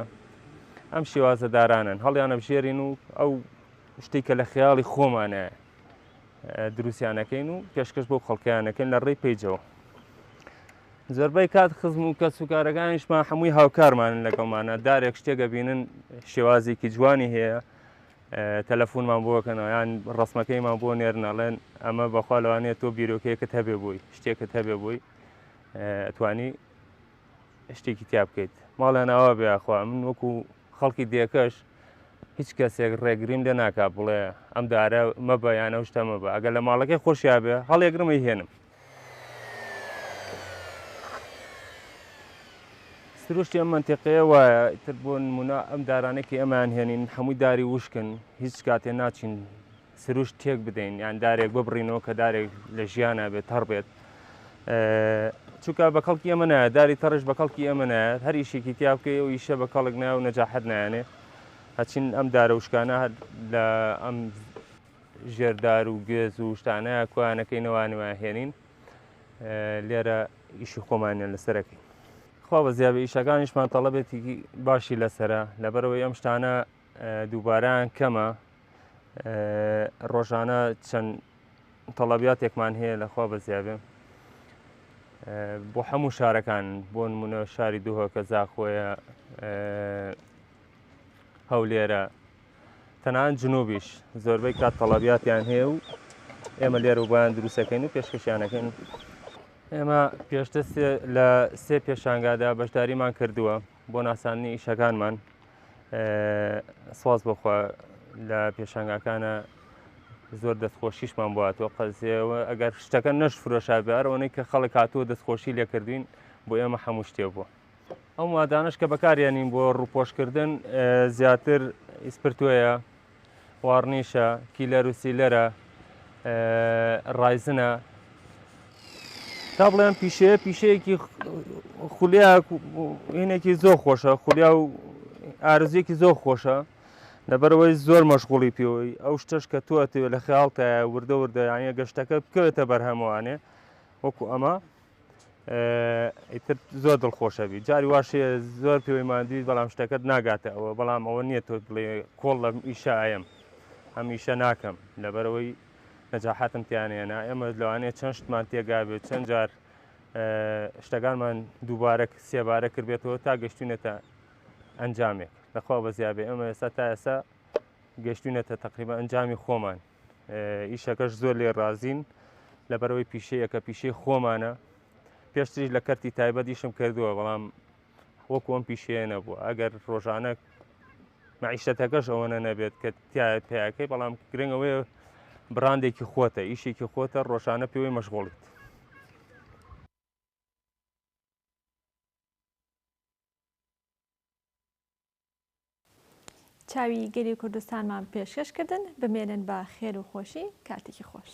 ئەم شێوازە دارانن هەڵیانە بژێرین و ئەو شتێک کە لە خەیاڵی خۆمانە دروستیانەکەین و پێشکەش بۆ خەڵکیانەکەن لە ڕێی پەیجەوە زۆربەی کات خزم و کەس و کارەکانیشمان هەمووی هاوکارمانن لەگەڵمانە دارێک شتێکە بینن شێوازێکی جوانی هەیە تەلەفۆنمان بۆکەنەوە یان ڕسمەکەیمان بۆ نێرنەڵێن ئەمە بەخوا لەوانەیە تۆ بیرۆکەیەکت هەبێ بووی شتێکت هەبێ بووی توانی شتێکی تیا بکەیت ماڵیان ئاوا بێ ئاخوا من وەکو خەڵکی دێکەش هیچ کەسێک ڕێگریم لێ ناکا بڵێ ئەم دارە مەبە یان ئەو شتە مەبە ئەگەر لە ماڵەکەی خۆشیا بێ هەڵێگرم ئەیهێنم. سروشتی ئەم مەنتیقەیە وایە ئیتر بۆ نمونە ئەم دارانەی کە ئێمەیان هێنین هەمووی داری وشکن هیچ کاتێ ناچین سروشت تێک بدەین یان دارێک ببڕینەوە کە دارێک لە ژیانە بێت تەڕ بێت چونکە بە کەڵکی ئەمە نایە داری تەڕش بە کەڵکی ئەمە نایەت هەر ئیشێکی تیا بکەی ئەو ئیشە بە کەڵک نایە و نەجاحەت نایەنێ هەچین ئەم دارە وشکانە هەر لە ئەم ژێردار و گوێز و شتانە کوانەکەی نەوانەوە هێنین لێرە ئیشی خۆمانیان لەسەرەکەین خوا بە زیابێ ئیشەکانیشمان تەڵەبێتی باشی لەسرە لەبەرەوەی ئەم شتانە دووبارەیان کەمە ڕۆژانە چەند تەڵەبیاتێکمان هەیە لەخوا بەزیابێ بۆ هەموو شارەکان بۆ نمونە شاری دوهۆکە زاخۆیە هەولێرە تەنان جنوبیش زۆربەی کات تەڵەبیاتیان هەیە و ئێمە لێرە و بۆیان دروستەکەین و پێشکەشیانەکەین ئێمە پێشتر لە سێ پێشانگادا بەشداریمان کردووە بۆ ناساندنی ئیشەکانمان سواز بۆخوا لە پێشانگاکانە زۆر دەستخۆشیشمان بۆ هاتووە قەزیەوە ئەگەر شتەکە نەش فرۆشا بێ هەر ئەوەنەی کە خەڵک هاتووە دەستخۆشی لێکردوین بۆ ئێمە هەموو شتێ بووە ئەو مادانش کە بەکاریانین بۆ ڕووپۆشکردن زیاتر ئیسپرتۆیە وارنیشە، کیلەر و سیلەرە، ڕایزنە. تا بڵێم پیشەیە پیشەیەکی خولیا هینێکی زۆر خۆشە خولیا و ئارزویەکی زۆر خۆشە لەبەرەوەی زۆر مەشغوڵی پێوەی ئەو شتەش کە تۆ ئەتەوێت لە خەیاڵتایە وردە وردە یانە گەشتەکە بکەوێتە بەرهەمەوانێ وەکو ئەمە ئیتر زۆر دڵخۆشەبی جاری واشەیە زۆر پێوەی ماندویت بەڵام شتەکەت ناگاتە ئەوە بەڵام ئەوە نییە تۆ بڵێ کۆڵ لەم ئیشە ئەیەم ئەم ئیشە ناکەم لەبەرەوەی نەجاحاتم تیانێنا ئێمە لەوانەیە چەند شتمان تێگابێت چەند جار شتەکانمان دووبارە سێبارە کردبێتەوە تا گەشتونەتە ئەنجامێک لەخوا بەزیابێ ئێمە ئێستا تا ئێستا گەشتونەتە تقریبا ئەنجامی خۆمان ئیشەکەش زۆر لێ ڕازین لەبەرەوەی پیشەیەکە پیشەی خۆمانە پێشتریش لە کەرتی تایبەت ئیشم کردووە بەڵام وەکو ئەم پیشەیە نەبوو ئەگەر ڕۆژانە معیشەتەکەش ئەوەنە نەبێت کە تایە پیاکەی بەڵام گرنگ ئەوەیە بڕاندێکی خۆتە ئیشێکی خۆتە ڕۆژانە پێوەی مەشغوڵیت. چاوی گەلی کوردستانمان پێشکەش کردن، بمێنن بە خێر و خۆشی، کاتێکی خۆش.